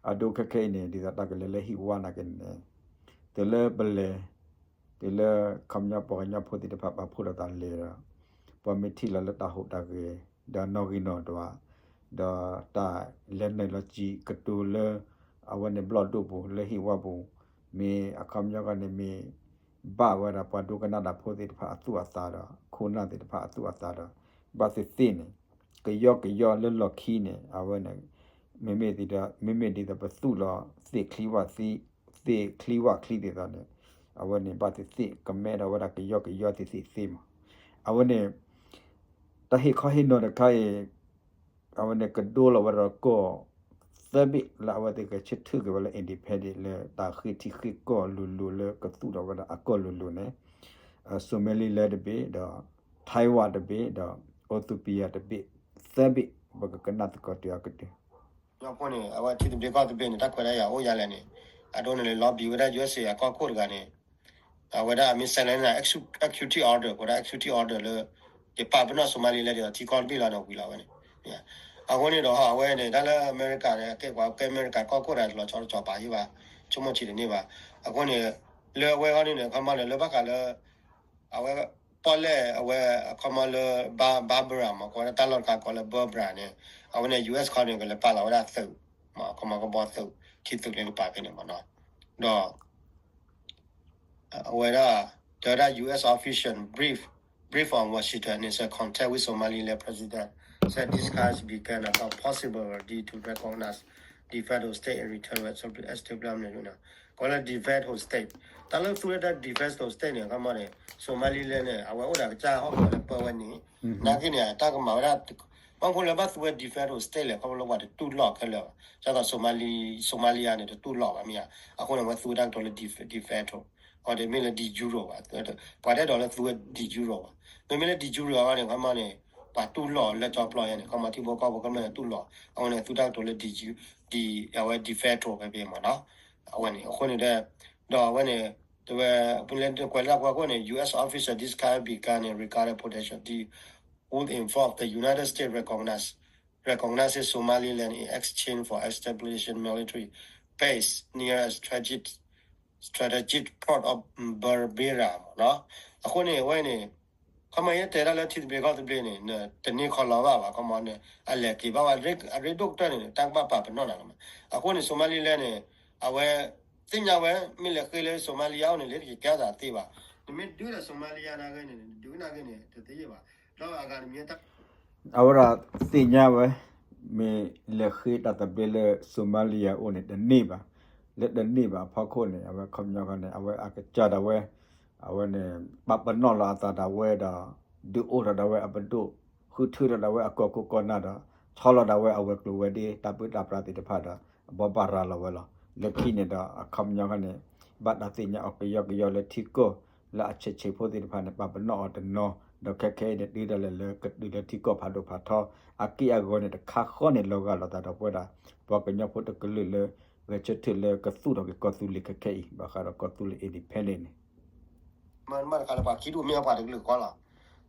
အံၤ အဒိခဲခဲအံၤန့ၣ် ဒ်သိးတၢ်ကလဲၤလၢဟံၣ်ဝါနာ်က့န့ၣ် တုၤလၢပလဲၤ တုၤလၢခီပညီပှၤကညီဖိသ့ၣ်တဖၣ်ပာ်ဖှိၣ်ဒီးသးလဲၤဒီး ပှၤမ့ၢ်ထံၣ်လီၤလၢတၢ်ဟူးတၢ်ဂဲၤ ဒီးနီၣ်ဂံၢ်နီၣ်ဒွး ဒီးတၢ်လဲၤနုာ်လီၤစံးကတိၤလၢ အဝဲန့ၣ်ဘျီၣ်ဒိၣ်ပူၤလၢဟံၣ်ဝါပူၤ မ့ၢ်အခီပညီခီန့ၣ်မ့ၢ် ဘၣ်ဝဲဒၣ်ပှၤဒိကနၣ်တၢ်ဖိသ့ၣ်တဖၣ်အသူၣ်အသးဒီး ခိၣ်နၢ်သ့ၣ်တဖၣ်အသူၣ်အသးဒီး ဘၣ်သ့ၣ်သ့ၣ်န့ၣ် ကယီကယီလၢလီၢ်ခံန့ၣ် အဝဲန့ၣ် မ့မ့ၢ်ဒ်သိး မ့မ့ၢ်ဒ်သိးပသူၣ်လီၤသ့ၣ်ချံဝၣ်သ့ၣ် သ့ၣ်ချံဝၣ်ချံသ့ၣ်သိးန့ၣ် အဝဲန့ၣ် ဘၣ်သ့ၣ်သ့ၣ်ကမဲထီၣ်ဝဲဒၣ်ကယီကယီသ့ၣ်သ့ၣ်သ့မး အဝဲန့ၣ် တၢ်ဟ့ၣ်ခီဟ့ၣ်နီၤတခါအံၤ အဝဲန့ၣ်ကဒိလီၤဝဲဒီးကီၢ် သၢဘ့ၣ်လၢအဝဲသ့ၣ်ဂဲၤဆၢထၢၣ်က့ၤဝဲလၢ independent လၢတၢ်ဃ့ထံဃ့ကီၢ်လိၤလိၤလၢကသူၣ်ထီၣ်ဝဲဒၣ်အကီၢ်လိၤလိၤန့ၣ် Somaliland တဘ့ၣ်ဒီး Taiwan တဘ့ၣ်ဒီး Ethiopia တဘ့ၣ် သၢဘ့ၣ် ပကကနၣ်သကိးတုၤအကတၢၢ် ကညီဖိန့ၣ် အဝဲထံသဘျ့ကီၢ်သဘျ့န့ၣ် တၢ်ခွဲးတၢ်ယာ်အိၣ်ယါလဲၣ်န့ၣ် အဒိန့ၣ်လၢ lobby ဝဲဒၣ် USA အကီၢ်ခိၣ်တဂၤန့ၣ် အဝဲဒၣ်အမ့ၢ် sign လၢ executive order ကိးဒၣ် executive order လၢ ယပာ်ပနီၣ် Somaliland ဒီးထံကီၢ်တဘ့ၣ်လီၤန့ၣ်ဝံၤလီၤဝဲန့ၣ် အဃိန့ၣ်ဒီး အဝဲန့ၣ် တၢ်လၢအမဲရကၤန့ၣ် အကဲပှၤကဲအမဲရကၤကီၢ်ခိၣ်တဂၤ လီၤဆီတဆီဘၣ်ယံၤဘၣ် ဆိကမိၣ်ထံတန့ၢ်ဘၣ် အဃိန့ၣ် လၢအဝဲအဂီၢ်န့ၣ် ခီမီန့ၣ် လၢဘၣ်ဃးလၢ အဝဲ ပီၣ်လဲၣ်အဝဲ အခီမီလၢ Bar- Barbara မး ကိးဝဲဒၣ်တၢ်လီၢ်တခါကိးလၢ Barbara န့ၣ် အဝဲန့ၣ် US ခီန့ၣ် ကလဲၤပာ်လီၤဝဲဒၣ်သုး မး အခီမီကဘီသုး ထံသုးလၢကပာ်ဖဲန့ၣ်မးနီၤ ဒီး အဝဲဒၣ် တဲဝဲဒၣ် US official brief brief on Washington is a contact with Somaliland president said discussion began about possibility to recognize de facto state in return to establishment ကိးလၢ de facto state တၢ်လၢသူဝဲဒၣ် de facto state န့ၣ် အခီမီန့ၣ် Somaliland န့ၣ် အဝဲအိၣ်ဒီးကစၢ်ဟီၣ်ကဝီၤလၢပၢဝဲန့ၣ် နာ်က့န့ၣ် တၢ်ကမၤဝဲဒၣ် ဘၣ်မနုၤလၢဘၣ်သူဝဲ de facto state လဲၣ် ခီဖျိလၢပှၤတတူၢ်လိာ်ခဲလၢာ်ဘၣ် ဒ်သိး Somali Somalia န့ၣ် တတူၢ်လိာ်ဘၣ်မ့ၢ်ဧါ အဃိန့ၣ် အဝဲသူဝဲတၢ်ကတိၤလၢ de de facto အဝဲတမ့ၢ်လၢ de jure ဘၣ် ပှၤတအဲၣ်ဒိးလၢသူဝဲ de jure ဘၣ် မ့မ့ၢ်လၢ de jure အဂီၢ်န့ၣ် ခီမီန့ၣ် ပှၤတူၢ်လိာ်လၢကၠီပျီယဲန့ၣ် ခီမီထံဖိကီၢ်ဖိကမျၢၢ်န့ၣ်တူၢ်လိာ် အဝဲန့ၣ် သူတၢ်ကတိၤလၢ de jure အဝဲ de facto ဖဲဖဲမ့ၢ်နီၤ အဝဲန့ၣ် အဃိန့ၣ်ဒီး ဒီးအဝဲန့ၣ် တဲဝဲ ပူၤလဲကွဲးလၢပှၤခိၣ်န့ၣ် U S official discussion began and regarded potential deal would involve the United States recognize recognizes Somaliland in exchange for establishing military base near a strategic strategic port of Berbera မ့ၢ်နီၤ. အဃိန့ၣ် အဝဲန့ၣ် ခီမီယတဲဒၣ်လၢထံသဘျ့ကီၢ်သဘျ့န့ၣ် တန့ၢ်ခီလီၤဘၣ်ဘၣ် ခီမီန့ၣ် အလဲၤက့ၤဘၣ်ဝဲ အရ့ဒိၣ်ကတၢၢ်န့ၣ် တၢ်ကဘၣ်ပာ်ပနီၣ်နၤလီၤမး. အဃိန့ၣ် Somaliland န့ၣ် အဝဲ သ့ၣ်ညါဝဲ မ့ၢ်လဲၤဃ့လၢ Somalia အိၣ်န့ၣ် လၢတက့ၤကဲထီၣ်သးသ့ဘၣ်. နမ့ၢ်ဒုးဒီး Somalia နာ်က့န့ၣ် နဒုးနာ်က့န့ၣ် တသ့ဘၣ်. ဒီးအဂၤတမံၤ အဝဲဒၣ်သ့ၣ်ညါဝဲ မ့ၢ်လဲၤဃ့တၢ်သဘျ့လၢ Somalia အိၣ်န့ၣ် တန့ၢ်ဘၣ်. လၢတန့ၢ်ဘၣ်အဖီခိၣ်န့ၣ် အဝဲခီပညီခီန့ၣ် အဝဲအကစၢ်ဒၣ်ဝဲ အဝဲန့ၣ် ပာ်ပနီၣ်လီၤအသးဒၣ်ဝဲဒီး ဒုးအိၣ်ထီၣ်ဒၣ်ဝဲအပဒိၣ် ဃုထၢထီၣ်ဒၣ်ဝဲအကီၢ်ခိၣ်ကီၢ်နၢ်ဒီး ဆီလီၤဒၣ်ဝဲအဝဲၤကျိၤဝဲၤဒ့ တၢ်ပၢတၢ်ပြးသ့ၣ်တဖၣ်ဒီး ဘိးဘၣ်ရၤလီၤဝဲလီၤ. လၢခံန့ၣ်ဒီး အခီပညီခီန့ၣ် ဘၣ်တၢ်သ့ၣ်ညါအီၤကယီကယီလၢထံကီၢ် လၢအဆဲးဆဲးဖိသ့ၣ်တဖၣ်န့ၣ် ပာ်ပနီၣ်အီၤတနီၤ ဒီးခဲခဲအံၤန့ၣ် တုၤဒၣ်လဲာ်လၢကတုၤလၢထံကီၢ်ဖးဒိၣ်ဖးထီ အက့ၢ်အဂီၤန့ၣ် တခါဃီန့ၣ် လီၤဂာ်လိာ်သးဒီးပဝဲဒၣ် ပှၤကညီဖိတကလုာ်လၢ ဂဲၤဆၢထၢၣ်လၢကသူၣ်ထီၣ်က့ၤကီၢ်သူလ့ၤခဲခဲအံၤ ဘၣ်ဃးဒီးကီၢ်သူလ့ၤ independent န့ၣ် မ့ၢ်တခါလၢပှၤခံဒူၣ်မ့ၢ်ပှၤတကလုာ်ဃီလီၤ.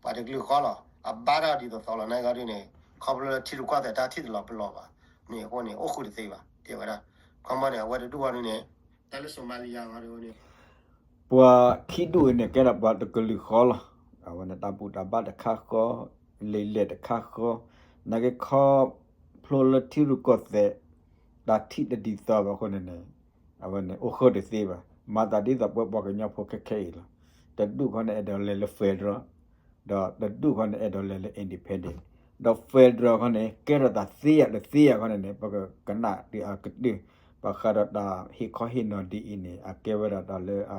ပှၤတကလုာ်ဃီလီၤ. အဘါတၢ်ဒ်သိးသိးလီၤ နာ်က့ဒ်န့ၣ် ခီဖျိလၢထံတကွၢ်သဲးတၢ်ထံၣ်တလီၤပလိာ်ဘၣ်န့ၣ် အဃိန့ၣ် အိၣ်ဃုာ်တသ့ဘၣ် တဲဝဲဒၣ်. ခီမီန့ၣ် အဝဲတဒူၣ်ဝဲဒ်န့ၣ် တၢ်လၢ Somalia ဂီၤဒ်န့ၣ် ပှၤခံဒူၣ်အံၤန့ၣ် ကဲဒၣ်ပှၤတကလုာ်ဃီလီၤ. အဝဲန့ၣ် တၢ်ဘူၣ်တၢ်ဘါတခါဃီ, လံာ်လဲၢ်တခါဃီ, နာ်က့ခီဖျိလၢထံရူၢ်ကီၢ်သဲး တၢ်ထံၣ်တဒ်သိးဘၣ်အဃိန့ၣ်န့ၣ် အဝဲန့ၣ် အိၣ်ဃုာ်တသ့ဘၣ်. မၤသးဒ်သိးပဝဲပှၤကညီဖိခဲခဲအံၤလီၤ. တဒူၣ်ခီန့ၣ် အဲၣ်ဒိးလဲၤလၢ federal ဒီးတဒူၣ်ခီန့ၣ် အဲၣ်ဒိးလဲၤလၢ independent ဒီး federal ခီန့ၣ် ကဲထီၣ်တၢ်သ့ယၤတသ့ယၤခီန့ၣ်န့ၣ် ပကကနၣ်တုၤအကတၢၢ် ဘၣ်ဃးဒီးတၢ်ဟ့ၣ်ခီဟ့ၣ်နီၤဒ်အံၤန့ၣ် အကဲဝဲဒၣ်တၢ်လၢ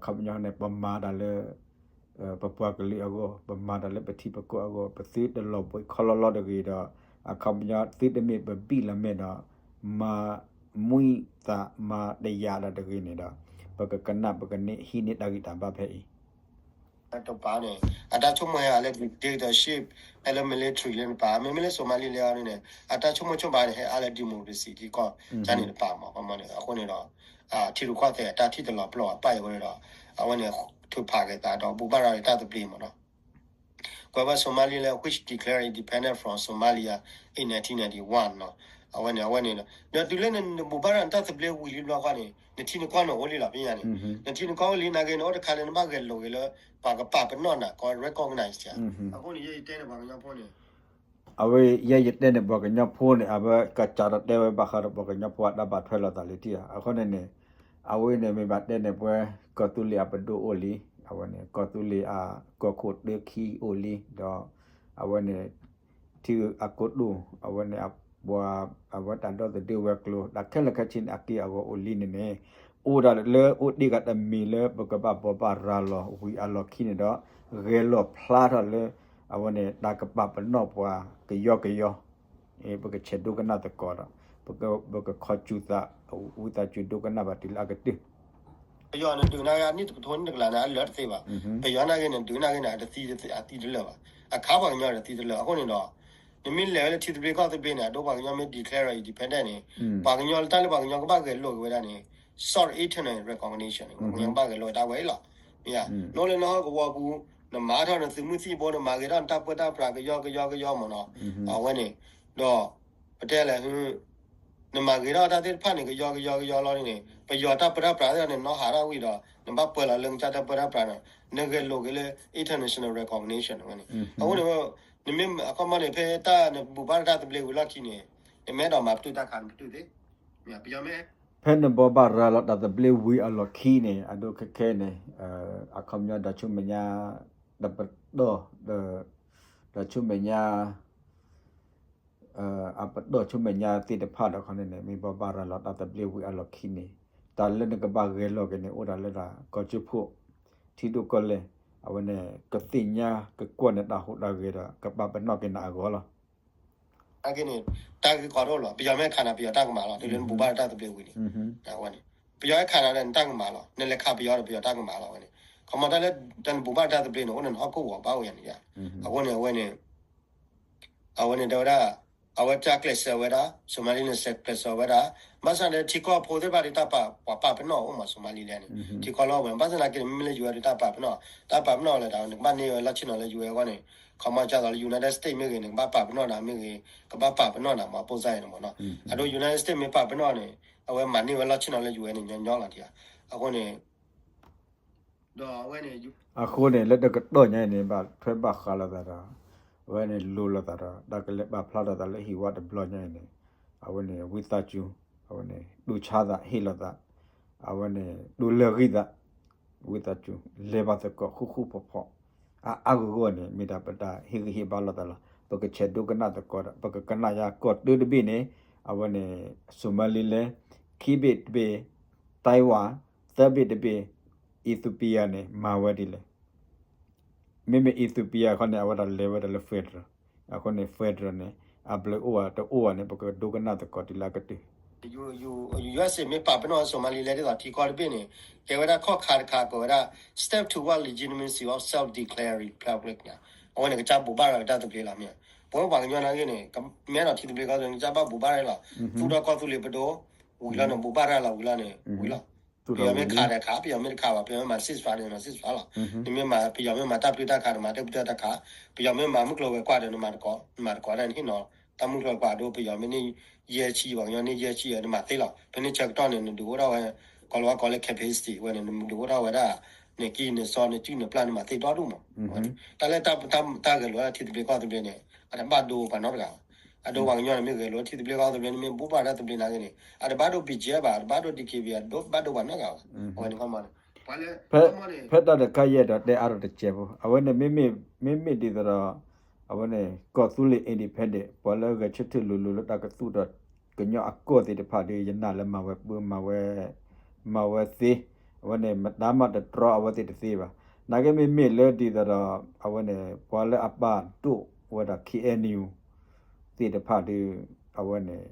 ခီပညီန့ၣ် ပမၤတၢ်လၢ ပပှၤကလုာ်အဂီၢ်, ပမၤတၢ်လၢပထံပကီၢ်အဂီၢ်, ပသုတလီၤဘှံးခီလီလီတဂ့ၤဒီး အခီပညီသုတမ့ၢ်ပဘံၣ်လီၤမဲာ်ဒီး မၤမှံသးမၤတယာ်ဒီးတဂ့ၤန့ၣ်ဒီး ပကကနၣ်ပကန့ၢ်ဟံးန့ၢ်တၢ်ဂံၢ်တၢ်ဘါဖဲအံၤ တပၤန့ၣ် အတၢ်ဆိကမိၣ်ဟဲအါလၢ dictatorship ဟဲလၢ military လၢတပၤ မ့မ့ၢ်လၢ Somalia န့ၣ် အတၢ်ဆိကမိၣ်ဆိကပၤန့ၣ် ဟဲအါလၢ democracy ထံကီၢ် ကန့ၣ်တပၤမး ခီမီန့ၣ် အဃိန့ၣ်ဒီး ထံရူၢ်ကီၢ်သဲးအတၢ်ထံၣ်တလီၤပလိာ်အပၢ်အံၤအဃိန့ၣ်ဒီး အဝဲန့ၣ်ထုးဖးက့ၤသးဒီးဘူၣ်ဘၣ်ရၤလီၤတၢ်သဘျ့မးနီၤ ကွဲးဝဲ Somalia which declared independence from Somalia in nineteen ninety-one နီၤ အဝဲန့ၣ် အဝဲန့ၣ်ဒီး ဒီးတုၤလၢနဘူၣ်ဘၣ်ရၤနတၢ်သဘျ့ဝံၤလံဘျီဃီန့ၣ် နထံနကီၢ်န့ၣ်အိၣ်လံလီၤ ဖဲညါန့ၣ် နထံနကီၢ်အိၣ်လံနာ်က့န့ၣ် အိၣ်တခါလၢနဘၣ်ဂဲၤလိာ်က့ၤလၢ ပှၤကပာ်ပနီၣ်နၤ ကီး recognize အဃိန့ၣ် ယဲယတဲန့ၣ်ပှၤကညီဖိန့ၣ် အဝဲယဲယတဲန့ၣ်ပှၤကညီဖိန့ၣ် အဝဲကစးထီၣ်တဲဝဲဘၣ်ဃးဒီးပှၤကညီဖိအတၢ်ဘၣ်ထွဲလိာ်သးလံတံၢ်ဧါ အဃိန့ၣ်န့ၣ် အဝဲန့ၣ်မ့ၢ်ဘၣ်တဲန့ၣ်ပှၤ ကီၢ်သူလ့ၤအပဒိၣ်အိၣ်လံ အဝဲန့ၣ် ကီၢ်သူလ့ၤအကီၢ်ခိၣ်တၢခံအိၣ်လံ ဒီး အဝဲန့ၣ် ထံအကိတိာ် အဝဲန့ၣ် အဝဲတၢ်ဒီသဒၢဝဲၤကျိၤ တၢ်ခဲလၢာ်ခဲဆ့န့ၣ် အက့ၢ်အဂီၤအိၣ်လံန့ၣ်န့ၣ် အိၣ်ဒၣ်လၢအိၣ်တ့ၢ်ဂၤတမံၤလၢပကဘၣ်ဘိးဘၣ်ရၤလီၤဝံၤအလီၢ်ခံန့ၣ်ဒီး ဂဲၤလိာ်ဖျါထီၣ်လၢ အဝဲန့ၣ် တၢ်ကပာ်ပနီၣ်ပှၤကယီကယီ ပကဆဲးဒိကနၣ်သကိးဒီး ပကခီစူၤသး ဝံသးစူၤဒိကနၣ်ဘၣ်တုၤလၢအကတၢၢ် ပယီၤန့ၣ် ဒုးနာ်က့ အနံၣ်တကထိနံၣ်တကလးန့ၣ် အလၢာ်တသ့ဘၣ်. ပယီၤနာ်က့န့ၣ် ဒုးနာ်က့န့ၣ် အတသံတလၢာ်ဘၣ်. အခါပှၤကညီတသံတလၢာ်. အဃိန့ၣ်ဒီး နမ့ၢ်လဲၤဝဲလၢထံသဘျ့ကီၢ်သဘျ့န့ၣ် အဒိပှၤကညီမ့ၢ် declare independent န့ၣ် ပှၤကညီလၢတၢ်လၢပှၤကညီကဘၣ်ဂဲၤလိာ်က့ၤဝဲဒၣ်န့ၣ် sought internal recognition န့ၣ် ပှၤကညီကဘၣ်ဂဲၤလိာ်ဝဲဒၣ်ဝဲအံၤလီၤ. မ့ၢ်ဧါ. နအိၣ်လၢနဟီၣ်ကဝီၤပူၤ နမၤထီၣ်နသုးမုၢ်သံၣ်ဘိ နမၤဂ့ၤထီၣ်နတၢ်ပၢတၢ်ပြးကယီကယီကယီမ့ၢ်နီၤ. အဝဲန့ၣ် ဒီး ပတဲလဲၣ် နမၤဂ့ၤထီၣ်တၢ်သ့ၣ်တဖၣ်န့ၣ် ကယီကယီကယီလီၤန့ၣ် ပယီၤတၢ်ပၢတၢ်ပြးသ့ၣ်တဖၣ်န့ၣ် နီၢ်ဟးထီၣ်ဝံၤဒီး နဘၣ်ပၢလီၤလၢနကစၢ်တၢ်ပၢတၢ်ပြးန့ၣ် နဂဲၤလိာ်က့ၤလၢ international recognition ဝဲန့ၣ်. အဃိန့ၣ် နမ့ၢ်အခီမီန့ၣ် ဖဲတၢ်နဘူၣ်ဘၣ်တၢ်သဘျ့ဝံၤလီၢ်ခံန့ၣ် နမ့ၢ်အဲၣ်ဒိးမၤပတုာ်တၢ်ခါနပတုာ်သ့. ပယီၤမ့ၢ် ဖဲနဘိးဘၣ်ရၤလီၤတၢ်သဘျ့ဝံၤအလီၢ်ခံန့ၣ် အဒိခဲခဲန့ၣ် အခီပညီဒီးဆူမဲာ်ညါ တပတီၢ် ဒီးဆူမဲာ်ညါ အပတီၢ်ဆူမဲာ်ညါသ့ၣ်တဖၣ်ဒီးခီန့ၣ်န့ၣ် မ့ၢ်ဘိးဘၣ်ရၤလီၤတၢ်သဘျ့ဝံၤအလီၢ်ခံန့ၣ် တၢ်လၢနကဘၣ်ဂဲၤလိာ်က့ၤန့ၣ် အိၣ်ဒၣ်လၢတၢ်ကီၢ်စၢဖှိၣ် ထံဒိၣ်ကီၢ်လဲၢ် အဝဲန့ၣ် ကသ့ၣ်ညါကကွၢ်နတၢ်ဟူးတၢ်ဂဲၤဒီး ကပာ်ပနီၣ်က့ၤနၤအဂီၢ်လီၤ. နာ်က့န့ၣ် တၢ်ဂ့ၢ်ကီဒိၣ်လီၤ. ပယီၤမ့ၢ်ခးနၤ ပယီၤတၢ်ကမၣ်လီၤ. တုၤလၢနဘူၣ်ဘၣ်တၢ်သဘျ့ဝံၤန့ၣ် အဝဲန့ၣ် ပယီၤဟဲခးနၤဒီးနတၢ်ကမၣ်လီၤ. နလဲၤခးပယီၤဒီးပယီၤတၢ်ကမၣ်လီၤဝဲန့ၣ်. ခီမီတၢ်လၢတၢ်နဘူၣ်ဘၣ်တၢ်သဘျ့န့ၣ် အိၣ်န့ၣ်နဟီၣ်ခိၣ်ဂီၤဘၣ်ဝဲယၤန့ၣ်. အဃိန့ၣ် အဝဲန့ၣ် အဝဲန့ၣ်တဲဝဲဒၣ် အဝဲတၢ်ကျဲးစၢးဝဲဒၣ် Somaliland န့ၣ် ကျဲးစၢးဝဲဒၣ် ဘၣ်ဆၣ်ဒီးထံကီၢ်ဖိသ့ၣ်တဖၣ်ဒီးတၢ်ပာ် ပှၤပာ်ပနီၣ်အိၣ်မး Somaliland န့ၣ် ထံကီၢ်လီၢ်ဝဲ ဘၣ်ဆၣ်သနာ်က့န့ၣ် မ့မ့ၢ်လၢ ယူၢ်အဲၣ် ဒီးတၢ်ပာ်ပနီၣ် တၢ်ပာ်ပနီၣ်လၢတၢ်ဝဲန့ၣ် ကဘၣ်န့ၢ်ဝဲလီၢ်ဆ့ၣ်နီၤလၢ ယူၢ်အဲၣ် အဂီၢ်န့ၣ် ခီမီကၢ်သိးလၢ United States မ့ၢ်ဂ့ၤန့ၣ် ကဘၣ်ပာ်ပနီၣ်နၤမ့ၢ်ဂ့ၤ ကဘၣ်ပာ်ပနီၣ်နၤမး အပိၢ်စၢ်အံၤန့ၣ်မးနီၤ အဒိ United States မ့ၢ်ပာ်ပနီၣ်န့ၣ် အဝဲမၤန့ၢ်ဝဲလီၢ်ဆ့ၣ်နီၤလၢ ယူၢ်အဲၣ် န့ၣ်ညီညီလီၤတံၢ်ဧါ အဃိန့ၣ် ဒီးအဝဲန့ၣ် အဃိန့ၣ် လၢတကတီၢ်ညါအံၤန့ၣ် ဘၣ်ထွဲဘၣ်ဃးလိာ်သးဒီး အဝဲန့ၣ်လိၤလိာ်သးဒီး တၢ်ကလဲၤပာ်ဖျါထီၣ်သးလၢဟံၣ်ဝါတဘျီညါအံၤန့ၣ် အဝဲန့ၣ် ဝံသးစူၤ အဝဲန့ၣ် တူၢ်ဆါသးဟ့ၣ်လိာ်သး အဝဲန့ၣ် တူၢ်လၢာ်ဂံၢ်သး ဝံသးစူၤ လဲၤဘၣ်သကိးဃူဃူဖိးဖိး အါအါဂီၢ်ဂီၢ်န့ၣ် မ့ၢ်ဒၣ်ပတၢ်ဟ့ၣ်ဂံၢ်ဟ့ၣ်ဘါလိာ်သးလီၤ. ပကဆဲးဒိကနၣ်သကိးဒီး ပကကနၣ်ယါကီၢ်တၢတဘ့ၣ်န့ၣ် အဝဲန့ၣ် Somaliland ခံဘ့ၣ်တဘ့ၣ် Taiwan သၢဘ့ၣ်တဘ့ၣ် Ethiopia န့ၣ် မၤဝဲဒ်လဲၣ် မ့မ့ၢ် Ethiopia ခီန့ၣ် အဝဲဒၣ်လဲၤဝဲဒၣ်လၢ federal အဃိန့ၣ် federal န့ၣ် အဘျုးအိၣ်ဧါတအိၣ်ဧါန့ၣ် ပကဒိကနၣ်သကိးတုၤလၢအကတၢၢ် ယူၢ်အဲၣ် မ့ၢ်ပာ်ပနီၣ် Somaliland ဒ်သိးထံကီၢ်တဘ့ၣ်န့ၣ် ကဲဝဲဒၣ်ခီၣ်ခါတခါ ကဲဝဲဒၣ် step toward legitimacy of self-declaring republic န့ၣ် အဝဲန့ၣ် ကစၢ်ဘိးဘၣ်ရၤကတၢၢ်သဘျ့လီၤမ့ၢ် ပဝဲပှၤကညီနာ်က့န့ၣ် မ့ၢ်အဲၣ်ဒိးထံသဘျ့ကီၢ်သဘျ့န့ၣ် ကစၢ်ဘၣ်ဘိးဘၣ်ရၤလီၤ သူၣ်ထီၣ်ကီၢ်သူလ့ၤပဒိၣ် ဝံၤလီၤန့ၣ် ဘိးဘၣ်ရၤလီၤဝံၤလီၤန့ၣ် ဝံၤလီၤ ပယီၤမ့ၢ်ခးဒီးခး ပယီၤမ့ၢ်တခးဘၣ် ပယီၤမ့ၢ်မၤ ceasefire ဒီးမၤ ceasefire လီၤ နမ့ၢ်မၤ ပယီၤမ့ၢ်မၤတၢ်ပျုၢ်တၢ်ခး နမၤတၢ်ပျုၢ်တၢ်ခး ပယီၤမ့ၢ်မၤမုၢ်ကျိၤဝဲၤကွာ်ဒီး နမၤတကိး နမၤတကိးဒၣ် နဟ့ၣ်နီၤတၢ်မုၢ်ကျိၤဝဲၤကွာ်ဒီး ပယီၤမ့ၢ်န့ၢ်ယဲၢ်ဆံ ပှၤကညီန့ၢ်ယဲၢ်ဆံ နမၤသ့လီၤ ဖဲန့ၣ်ဆၢကတီၢ်န့ၣ် နဒုးအိၣ်ထီၣ်ဝဲ ကိးလီၤဝဲကိးလၢ capacity ဝဲန့ၣ် နဒုးအိၣ်ထီၣ်ဝဲဒၣ် နကံၢ်နစီ နစုၣ်နပျၢ် နမၤသ့ဒီဒူၣ်မး တၢ်လၢတၢ်ဂဲၤလိာ်ထံသဘျ့ကီၢ်သဘျ့န့ၣ် အတဘၣ်ဒိပှၤနီတဂၤဘၣ် အဒိပှၤကညီန့ၣ် မ့ၢ်ဂဲၤလိာ်ထံသဘျ့ကီၢ်သဘျ့န့ၣ် မ့ၢ်ဘိးဘၣ်တၢ်သဘျ့နာ်က့န့ၣ် အတဘၣ်ဒိ ဘီကၠ့ဘၣ် အတဘၣ်ဒိ ဒီက့ဘံ အတဘၣ်ဒိပှၤနီတဂၤဘၣ် အဝဲန့ၣ် ဖဲတၢ်တခါယဲၢ်ဒီးတဲအါထီၣ်တစဲးဖိ အဝဲန့ၣ် မ့မ့ၢ်ဒ်သိးဒီး အဝဲန့ၣ် ကီၢ်သူလ့ၤ independent ပှၤလၢဂဲၤဆၢထၢၣ်လိၤလိၤလၢတၢ်ကသူၣ်ထီၣ်ကညီအကီၢ်သ့ၣ်တဖၣ်ဒီး ယနာ်လၢမၤဝဲပှဲၤ မၤဝဲ မၤဝဲသ့ အဝဲန့ၣ် မတၤမးတတြီအဝဲသ့ၣ်တသ့ဘၣ်. နာ်က့မ့မ့ၢ်လၢဒ်သိးဒီး အဝဲန့ၣ် ပှၤလၢအပာ်ဒိၣ်ဝဲဒၣ် K N U သ့ၣ်တဖၣ်ဒီး အဝဲန့ၣ်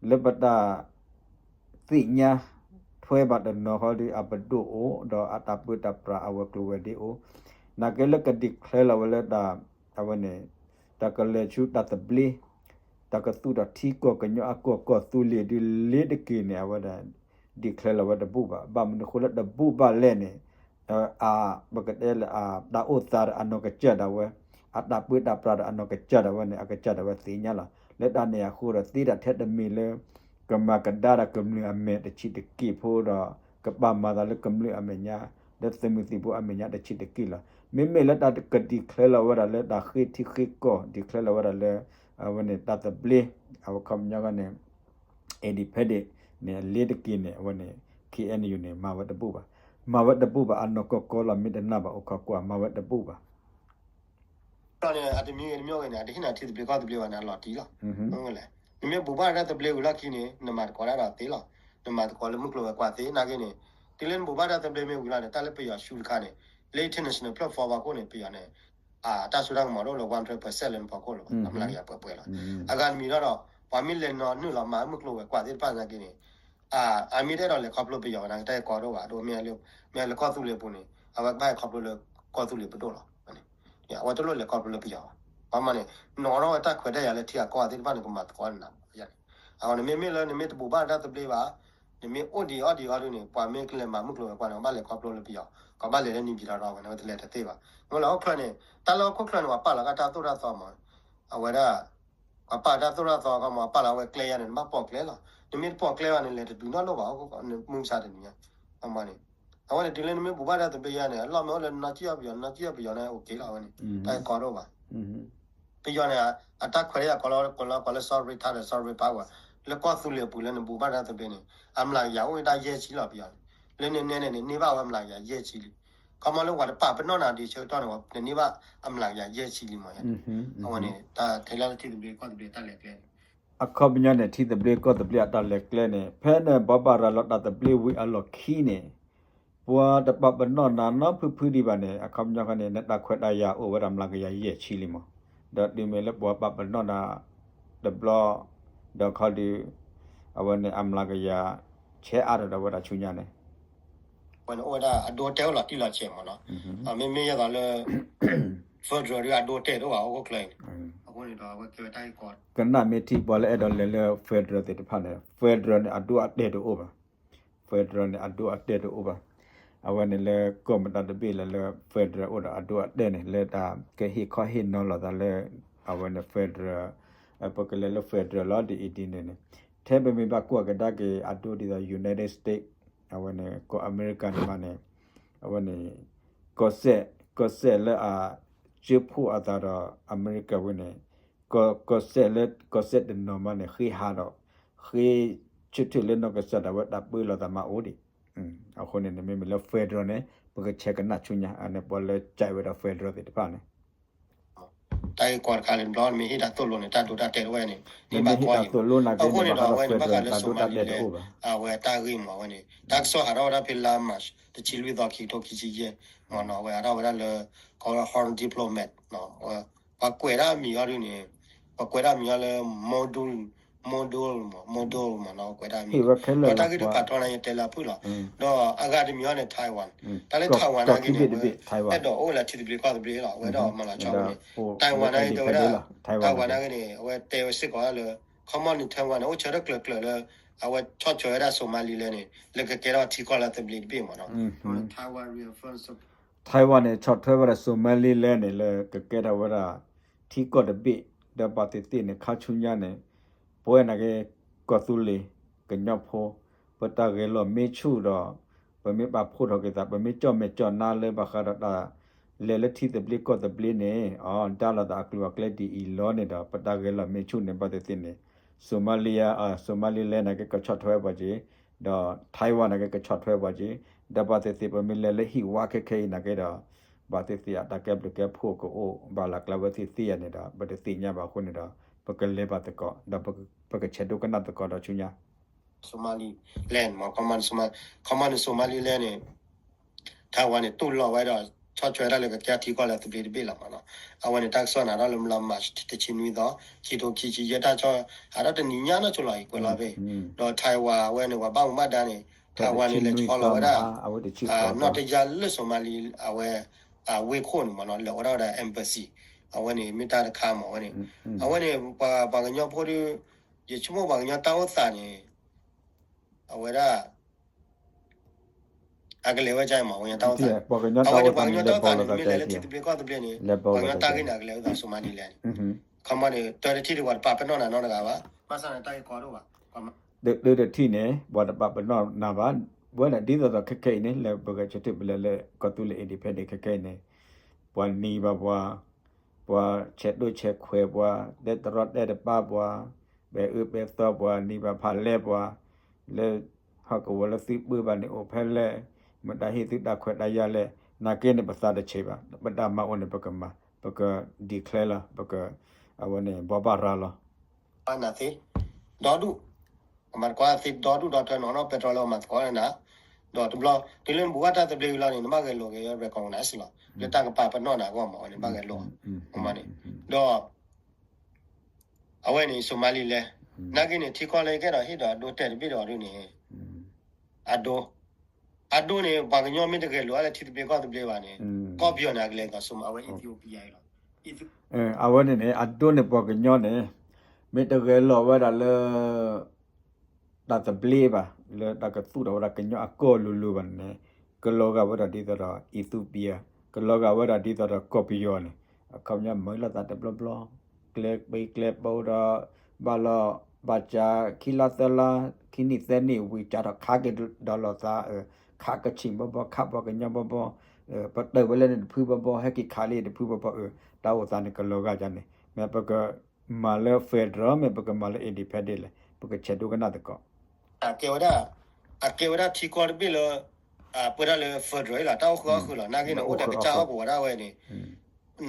လၢပတၢ် သ့ၣ်ညါထွဲဘၣ်တနီၤဃီဒီး အပဒိၣ်အိၣ် ဒီးအတၢ်ပၢတၢ်ပြးအဝဲၤကျိၤဝဲၤဒ့အိၣ်, နာ်က့လၢက declare လီၤဝဲလၢတၢ် အဝဲန့ၣ် တၢ်ကလဲၤဆူတၢ်သဘျ့ တၢ်ကသူၣ်ထီၣ်ထံကီၢ်ကညီအကီၢ်ကီၢ်သူလ့ၤဒုးလ့ၤတက့ၤန့ၣ် အဝဲဒၣ် declare လီၤဝဲတဘူၣ်ဘၣ်. ဘၣ်မနုၤဃိလၢတဘူၣ်ဘၣ်လဲၣ်န့ၣ် အ ပကတဲလၢအ တၢ်အိၣ်သးဒီးအနီၢ်ကစၢ်ဒၣ်ဝဲ, အတၢ်ပၢတၢ်ပြးဒီးအနီၢ်ကစၢ်ဒၣ်ဝဲန့ၣ် အကစၢ်ဒၣ်ဝဲသ့ၣ်ညါလီၤ. လၢတၢ်န့ၣ်အဃိဒီး သ့တၢ်ထဲတမံၤလၢ ကမၤကဒါတၢ်ကမျၢၢ်အမဲာ်တဆံးတက့ၢ်ဖိဒီး ကပာ်မၤသးလၢကမျၢၢ်အမဲာ်ညါ လၢသုးမုၢ်သံၣ်ဘိအမဲာ်ညါတဆံးတက့ၢ်လီၤ. မ့မ့ၢ်လၢတၢ်က declare လီၤဝဲဒၣ်လၢတၢ်ဃ့ထံဃ့ကီၢ် declare လီၤဝဲဒၣ်လၢ အဝဲန့ၣ် တၢ်သဘျ့ အဝဲခီပညီန့ၣ် independent န့ၣ် လ့ၤတက့ၤန့ၣ် အဝဲန့ၣ် K N U န့ၣ် မၤဝဲတဘူၣ်ဘၣ်. မၤဝဲတဘူၣ်ဘၣ် အနီၢ်ကီၢ်ကီၢ်လီၤ မ့ၢ်တနာ်ဘၣ်အိၣ်ခိးကွၢ် မၤဝဲတဘူၣ်ဘၣ်. န့ၣ် အတမံၤဂ့ၤတမံၤဂ့ၤန့ၣ် အတဟ့ၣ်နၤထံသဘျ့ကီၢ်သဘျ့ဘၣ်န့ၣ် အလီၤတံၢ်လီၤ. နမ့ၢ်ဘိးဘၣ်တၢ်သဘျ့ဝံၤလီၢ်ခံန့ၣ် နမၤသကိးဒၣ်ဒီးသ့လီၤ. နမၤသကိးလၢမုၢ်ကျိၤဝဲၤကွာ်သ့နာ်က့န့ၣ် တုၤလၢနဘိးဘၣ်တၢ်သဘျ့မ့ၢ်ဝံၤလီၤန့ၣ် တၢ်လၢပယီၤဆူတခါန့ၣ် လၢ international platform အဖီခိၣ်န့ၣ် ပယီၤန့ၣ် အတၢ်စိတၢ်ကမီၤတအိၣ်လၢ one hundred percent လၢနဖီခိၣ်လၢၤဘၣ် အမျးကယၤပှဲၤပှဲၤလီၤ. အဂၤတမံၤဒီး ပှၤမ့ၢ်လဲၤနီၤနုာ်လီၤမၤမုၢ်ကျိၤဝဲၤကွာ်သ့ၣ်တဖၣ်နာ်က့န့ၣ် အမ့ၢ်တအဲၣ်ဒိးလဲၤခီဖျိပယီၤဘၣ်န့ၣ် တၢ်ကီဒိၣ်ဘၣ် အဒိ မ့ၢ်လၢကီၢ်သူလ့ၤပူၤန့ၣ် အဝဲကဘၣ်ဟဲခီဖျိလၢကီၢ်သူလ့ၤပဒိၣ်လီၤ. အဝဲတလိၣ်လဲၤခီဖျိလၢပယီၤဘၣ်. ဘၣ်မနုၤန့ၣ် နီၤထီၣ်ဝဲတၢ်ခွဲးတၢ်ယာ်လၢထံဂၤကီၢ်ဂၤသ့ၣ်တဖၣ်န့ၣ် ကမၤသကိးနၤန့ၣ် အဃိန့ၣ် မ့မ့ၢ်လၢနမ့ၢ်တဘိးဘၣ်တၢ်သဘျ့ဘၣ် နမ့ၢ်အိၣ်ဒံးအီၣ်ဒံးအီၤဒုးန့ၣ် ပှၤမ့ၢ်ကလဲၤမၤမုၢ်ကျိၤဝဲၤကွာ်န့ၣ် ကဘၣ်လဲၤခီဖျိလၢပယီၤ ကဘၣ်လဲၤလၢနံၤဘံၤထီၣ်ဒီးဝဲန့ၣ် ဝဲတလဲၤတသ့ဘၣ်. မ့ၢ်လၢဟီၣ်ခိၣ်ချၢန့ၣ် တၢ်လၢဟီၣ်ခိၣ်ချၢန့ၣ် ပှၤပာ်လီၤကတၢ်သိၣ်တၢ်သီမး အဝဲဒၣ် ပှၤပာ်တၢ်သိၣ်တၢ်သီကီမး ပာ်လီၤဝဲကျဲယါန့ၣ် နဘၣ်ပိာ်ကျဲလီၤ. နမ့ၢ်တပိာ်ကျဲဘၣ်န့ၣ် လဲၤတတုၤနီတဘျီဘၣ် မုၢ်မဆါတနံၤညါ အမ့ၢ်န့ၣ် အဝဲန့ၣ် တုၤလၢနမ့ၢ်ဘိးဘၣ်တၢ်သဘျ့ယါန့ၣ် အလီၢ်မ့ၢ်အိၣ်လၢနနီၢ်ကံၣ်အီၣ်ပယီၤ နီၢ်ကံၣ်အီၣ်ပယီၤန့ၣ် အိၣ်က့ၤလီၤဝဲန့ၣ် တၢ်ကီဒိၣ်ဘၣ်. ပယီၤန့ၣ် အတၢ်ခွဲးတၢ်ယာ်ကီလီၤ ကီလီၤ ကီလၢ sovereign ထါဒီး sovereign power လၢကီၢ်သူလ့ၤအပူၤလၢနဘိးဘၣ်တၢ်သဘျ့န့ၣ် အမျးကယၤအိၣ်ဝဲဒၣ်ယဲၢ်ဆံလီၤပယီၤန့ၣ် လၢနနဲန့ၣ် နန့ၢ်ဘၣ်ဝဲအမျးကယၤယဲၢ်ဆံလံ. ခီမီလၢပှၤတပာ်ပနီၣ်နၤဒံးဆၢကတီၢ်န့ၣ် နန့ၢ်ဘၣ်အမျးကယၤယဲၢ်ဆံလံမး. အဝဲန့ၣ် တၢ်ထဲလၢထံသဘျ့ကီၢ်သဘျ့တၢ်လဲၤကျဲန့ၣ် အခီပညီန့ၣ် ထံသဘျ့ကီၢ်သဘျ့အတၢ်လဲၤကျဲန့ၣ် ဖဲနဘိးဘၣ်ရၤလီၤတၢ်သဘျ့ဝံၤအလီၢ်ခံန့ၣ် ပှၤတပာ်ပနီၣ်နၤနီဖုဖုဒံးဘၣ်န့ၣ် အခီပညီခီန့ၣ် နတၢ်ခွဲးတၢ်ယာ်အိၣ်ဝဲဒၣ်မျးကယၤယဲၢ်ဆံလံမး. ဒီးတုၤမ့ၢ်လၢပှၤပာ်ပနီၣ်နၤတဘျီ ဒီးခီဒုး အဝဲန့ၣ်အမျးကယၤ ဆဲးအါထီၣ်ဒီးဝဲဒၣ်ဆူညါန့ၣ် ဝဲန့ၣ်အိၣ်ဝဲဒၣ်အဒိတဲအိၣ်လီၤတံၢ်လီၤဆဲးမးနီၤ. မ့မ့ၢ်ယဲသိးလၢ federal ဒုးအဒိတဲတအိၣ်ဘၣ် ဟီၣ်ခိၣ်ချၢအံၤန့ၣ် ကနၣ်မ့ၢ်ထံၣ်ပှၤလၢအဲၣ်ဒိးလဲၤလၢ federal သ့ၣ်တဖၣ်န့ၣ် federal န့ၣ် အဒိအတဲာ်တအိၣ်ဘၣ်. federal န့ၣ် အဒိအတဲာ်တအိၣ်ဘၣ်. အဝဲန့ၣ်လၢကီၢ်မတၤတဘ့ၣ်လဲၣ်လၢ federal အိၣ်ဒီးအဒိအတဲာ်န့ၣ် လၢတၢ်ကဟ့ၣ်ခီဟ့ၣ်နီၤလိာ်သးလၢ အဝဲန့ၣ် federal ပကလဲၤလၢ federal လီၤဒ်အံၤဒ်န့ၣ်န့ၣ် ထဲပမ့ၢ်ဘၣ်ကွၢ်ကဒါက့ၤအဒိဒ်သိး United States အဝဲန့ၣ် ကီၢ်အမဲရကၤန့ၣ်မးန့ၣ် အဝဲန့ၣ် ကီၢ်စဲၣ် ကီၢ်စဲၣ်လၢအ ကၠိဖိအသးဒီးအမဲရကၤဝဲန့ၣ် ကီၢ်စဲၣ်လၢ ကီၢ်စဲၣ်တနီၤမးန့ၣ် ဃ့ဟးဒီး ဃ့ဆၢထၢၣ်လၢနီၢ်ကစၢ်ဒၣ်ဝဲတၢ်ပၢလီၤသးမးအိၣ်ဒံး. အဃိန့ၣ်န့ၣ် မ့မ့ၢ်လၢ federal န့ၣ် ပကဆဲးကနၣ်ဆူညါ အန့ၣ်ပှၤလၢကဲဝဲဒၣ် federal သ့ၣ်တဖၣ်န့ၣ် တၢ်ဂ့ၢ်ကီတခါလၢတဘျီ နမ့ၢ်ဟ့ၣ်တၢ်သိၣ်လိန့ၣ် တၢ်ဒိတၢ်တဲာ်တဝဲန့ၣ် နမ့ၢ်ဟ့ၣ်တၢ်သိၣ်လိနာ်က့န့ၣ် ဘၣ်ဃးဒီး federal န့ၣ် တၢ်ဒိတၢ်တဲာ်တအိၣ်ဘၣ်. အဝဲတၢ်ဂ့ၢ်မးဝဲန့ၣ် တၢ်ကစီၣ်ဟးထီၣ်ဝဲဒၣ်ဖဲလါ March တဆံလွံၢ်သီ ခံကထိခံဆံယဲၢ် မ့ၢ်နီၤ အဝဲဟးထီၣ်ဝဲဒၣ်လၢ ကီၢ် Horn Diplomat ပှၤကွဲးဒၣ်မံၤအီၤဒ်န့ၣ် ပှၤကွဲးဒၣ်မံၤအီၤလၢ module module မး module မးနီၤ ကွဲးဒၣ်မံၤ ဒီးတၢ်ဂ့ၢ်တပာ်ထီၣ်န့ၣ် ယတဲလၢအဖုၣ်လီၤ. ဒီးအဂၤတမံၤအီၤန့ၣ် Taiwan တၢ်လၢ Taiwan နာ်က့န့ၣ် အဝဲအဲၣ်ဒိးအိၣ်လၢထံသဘျ့ကီၢ်သဘျ့လီၤ အဝဲဒၣ်မၤလၤဆီန့ၣ် Taiwan နာ်က့တဲဝဲဒၣ် Taiwan နာ်က့န့ၣ် အဝဲတဲဝဲစ့ၢ်ကီးလၢ ခီမီန့ၣ် Taiwan န့ၣ် အိၣ်ဆၢထၢၣ်ကျၢၤကျၢၤလၢ အဝဲဆီၣ်ထွဲဝဲဒၣ် Somaliland န့ၣ် လၢကကဲထီၣ်ထံကီၢ်လၢသဘျ့တဘ့ၣ်မးနီၤ Taiwan န့ၣ် ဆီၣ်ထွဲဝဲဒၣ် Somaliland န့ၣ် လၢကကဲထီၣ်ဝဲဒၣ် ထံကီၢ်တဘ့ၣ် ဒီးဘၣ်သ့ၣ်သ့ၣ်န့ၣ် ခါဆူညါန့ၣ် ပဝဲနာ်က့ ကီၢ်သူလ့ၤ ကညီဖိ ပတၢ်ဂဲၤလိာ်မ့ၢ်ဆူၣ်ဒီး ပမ့ၢ်ပာ်ဖှိၣ်ထီၣ်က့ၤသး ပမ့ၢ်ကၠီၣ်မဲာ်ကၠီၣ်နါလၢဘၣ်ဃးဒီးတၢ် လဲၤလၢထံသဘျ့ကီၢ်သဘျ့န့ၣ် အီၤ ဒါလိာ်သးအကျိၤအကျဲဒ်အံၤလီၤန့ၣ်ဒီး ပတၢ်ဂဲၤလိာ်မ့ၢ်ဆူၣ်န့ၣ် ဘၣ်သ့ၣ်သ့ၣ်န့ၣ် Somaliland အ Somaliland နာ်က့ ကဆီၣ်ထွဲပှၤက့ၤ ဒီး Taiwan နာ်က့ ကဆီၣ်ထွဲပှၤက့ၤ ဒီးဘၣ်သ့ၣ်သ့ၣ် ပမ့ၢ်လဲၤလၢဟံၣ်ဝါခဲခဲအံၤနာ်က့ဒီး ဘၣ်သ့ၣ်သ့ၣ်အတၢ်ကဲဘျုးကဲဖှိၣ်ကအိၣ်ဘၣ်လၢကျါဝဲသ့ၣ်သ့ၣ်ယၤန့ၣ်ဒီး ပတသ့ၣ်ညါဘၣ်အဃိန့ၣ်ဒီး ပကလဲၤဘၣ်သကိး ဒီးပကဆဲးဒိကနၣ်သကိးဒီးဆူညါ Somaliland မး ခီမီန့ၣ် Somaliland န့ၣ် Taiwan န့ၣ် တူၢ်လိာ်ဝဲဒီး ဆီၣ်ထွဲဒၣ်လၢကကဲထီၣ်ထံကီၢ်လၢသဘျ့တဘ့ၣ်လီၤမးနီၤ အဝဲန့ၣ် တၢ်ကစီၣ်နၤထီၣ်လၢ March တဆံနွံသီ ခံထိခံဆံယဲၢ် တၢ်ကစီၣ်ဟးထီၣ်တနံၤညါနီၢ်ဆိလီၤအံၤ ကွဲးလီၤဖဲ ဒီး Taiwan အဝဲန့ၣ် ပှၤဘၣ်မူဘၣ်ဒါန့ၣ် Taiwan န့ၣ် လဲၤဆီလီၤဝဲဒၣ် နီၣ်တယၢ်လၢ Somaliland အဝဲ ဝ့ၢ်ခိၣ်န့ၣ်မးနီၤ လဲၤဝဲဒၣ်ဝဲဒၣ် embassy အဝဲန့ၣ်မ့ၢ်တၢ်တခါမးဝဲန့ၣ် အဝဲန့ၣ် ပှၤကညီဖိဒီး ယဆိကမိၣ်ပှၤကညီတၢ်အိၣ်သးန့ၣ် အဝဲဒၣ် အကလဲၤဝဲဒ်အံၤမး ပှၤကညီတၢ်အိၣ်သး အဝဲန့ၣ် ပှၤကညီတၢ်အိၣ်သးန့ၣ် မ့ၢ်လဲၤလၢထံသဘျ့ကီၢ်သဘျ့န့ၣ် ပှၤကညီတၢ်ဂ့ၢ်န့ၣ် အကလဲၤဝဲဒၣ် Somaliland န့ၣ် ခီမီန့ၣ် တၢ်တထံၣ်ဒံးပှၤတပာ်ပနီၣ်နၤနီတဂၤဘၣ် ဘၣ်ဆၣ်န့ၣ်တၢ်ဂ့ၢ်ကီဒိၣ်ဘၣ် တၢ်တထံၣ်န့ၣ် ပှၤတပာ်ပနီၣ်နၤဘၣ် ဝဲဒၣ်ဒ်သိးသိးခဲခဲအံၤန့ၣ် လၢပဂဲၤဆၢထၢၣ်ပလဲၤလၢကီၢ်သူလ့ၤ independent ခဲခဲအံၤန့ၣ် ပှၤနံၤဘၣ်ပှၤ ပှၤဆဲးဒိၣ်ဆဲးခွဲးပှၤ တဲတရီတဲတပါပှၤ ပဲာ်အၢပဲာ်သီပှၤ နံၤဘၣ်ဖးလဲပှၤ လၢ ဟီၣ်ကဝီၤလၢသုပၢဘၣ်န့ၣ်အိၣ်ဖဲလဲၣ် မတၤဟ့ၣ်သုတၢ်ခွဲးတၢ်ယာ်လဲၣ် နာ်က့န့ၣ် ပသးတဆံးဘၣ် ပတၢ်မၤအိၣ်န့ၣ် ပကမၤ ပက declare လီၤ ပက အဝဲန့ၣ် ဘိးဘၣ်ရၤလီၤ နၤသ့ ဒီဒူၣ် ကမၤသကိးသ့ဒီဒူၣ်ဒီထၢနီၤနီၤ ပဲတြီလၢအမၤသကိးနၤ ဒီးတဘျီ တုၤလၢနဘူးဘၣ်တၢ်သဘျ့ဝံၤလီၤန့ၣ် နဘၣ်ဂဲၤလိာ်က့ၤ recognize လီၤ လၢတၢ်ကပာ်ပနီၣ်နၤအဂီၢ်မး အဝဲန့ၣ် ဘၣ်ဂဲၤလိာ် မးန့ၣ် ဒီး အဝဲန့ၣ် Somaliland နာ်က့န့ၣ် ထံကီၢ်လၢယကဲဒီးဟ့ၣ်ဒီးအဒိတဲာ်တဘ့ၣ်ဒီးဒ်န့ၣ် အဒိ အဒိန့ၣ် ပှၤကညီမ့ၢ်တဂဲၤလိာ်ဝဲလၢထံသဘျ့ကီၢ်သဘျ့ဘၣ်န့ၣ် ကီၢ်ပယီၤန့ၣ် အကလဲၤသိး Som အဝဲ Ethiopia အံၤလီၤ အဝဲန့ၣ်န့ၣ် အဒိန့ၣ်ပှၤကညီန့ၣ် မ့ၢ်တဂဲၤလိာ်ဝဲဒၣ်လၢ တၢ်သဘျ့ဘၣ် လၢတၢ်ကသူၣ်ထီၣ်ဝဲဒၣ်ကညီအကီၢ်လိၤလိၤဘၣ်န့ၣ် ကလီၤဂာ်ဝဲဒၣ်ဒ်သိးဒီး Ethiopia ကလီၤဂာ်ဝဲဒၣ်ဒ်သိးဒီးကီၢ်ပယီၤန့ၣ် အခီပညီမၤလီၤသးတဘျီဘျီ ကျဲပံကျဲပိဒီး ဘၣ်လီၤ ဘၣ်စးခံလါသၢလါ ခံနံၣ်သၢနံၣ်ဝံၤ စးထီၣ်ခးက့ၤဒီးလိာ်သး ခးကဆံၣ်ဘီဘီ ခးပှၤကညီဘီဘီ ပတုာ်ဝဲလၢန့ၣ်တဖုဘီဘီ ဟဲက့ၤခးလၢတဖုဘီဘီ တၢ်အိၣ်သးန့ၣ်ကလီၤဂာ်ဒ်န့ၣ် မ့ၢ်ပက မၤလၢ federal မ့ၢ်ပကမၤလၢ independent လဲၣ် ပကဆဲးဒိကနၣ်သကိး အကဲဝဲဒၣ် အကဲဝဲဒၣ်ထံကီၢ်တဘ့ၣ်လၢ ပဝဲဒၣ်လၢ federal အံၤလီၤ တၢ်အိၣ်ဃုာ်အီၣ်ဃုာ်လီၤ နာ်က့န့ၣ် အိၣ်ဒီးကစၢ်ဟီၣ်ကဝီၤဒၣ်ဝဲန့ၣ်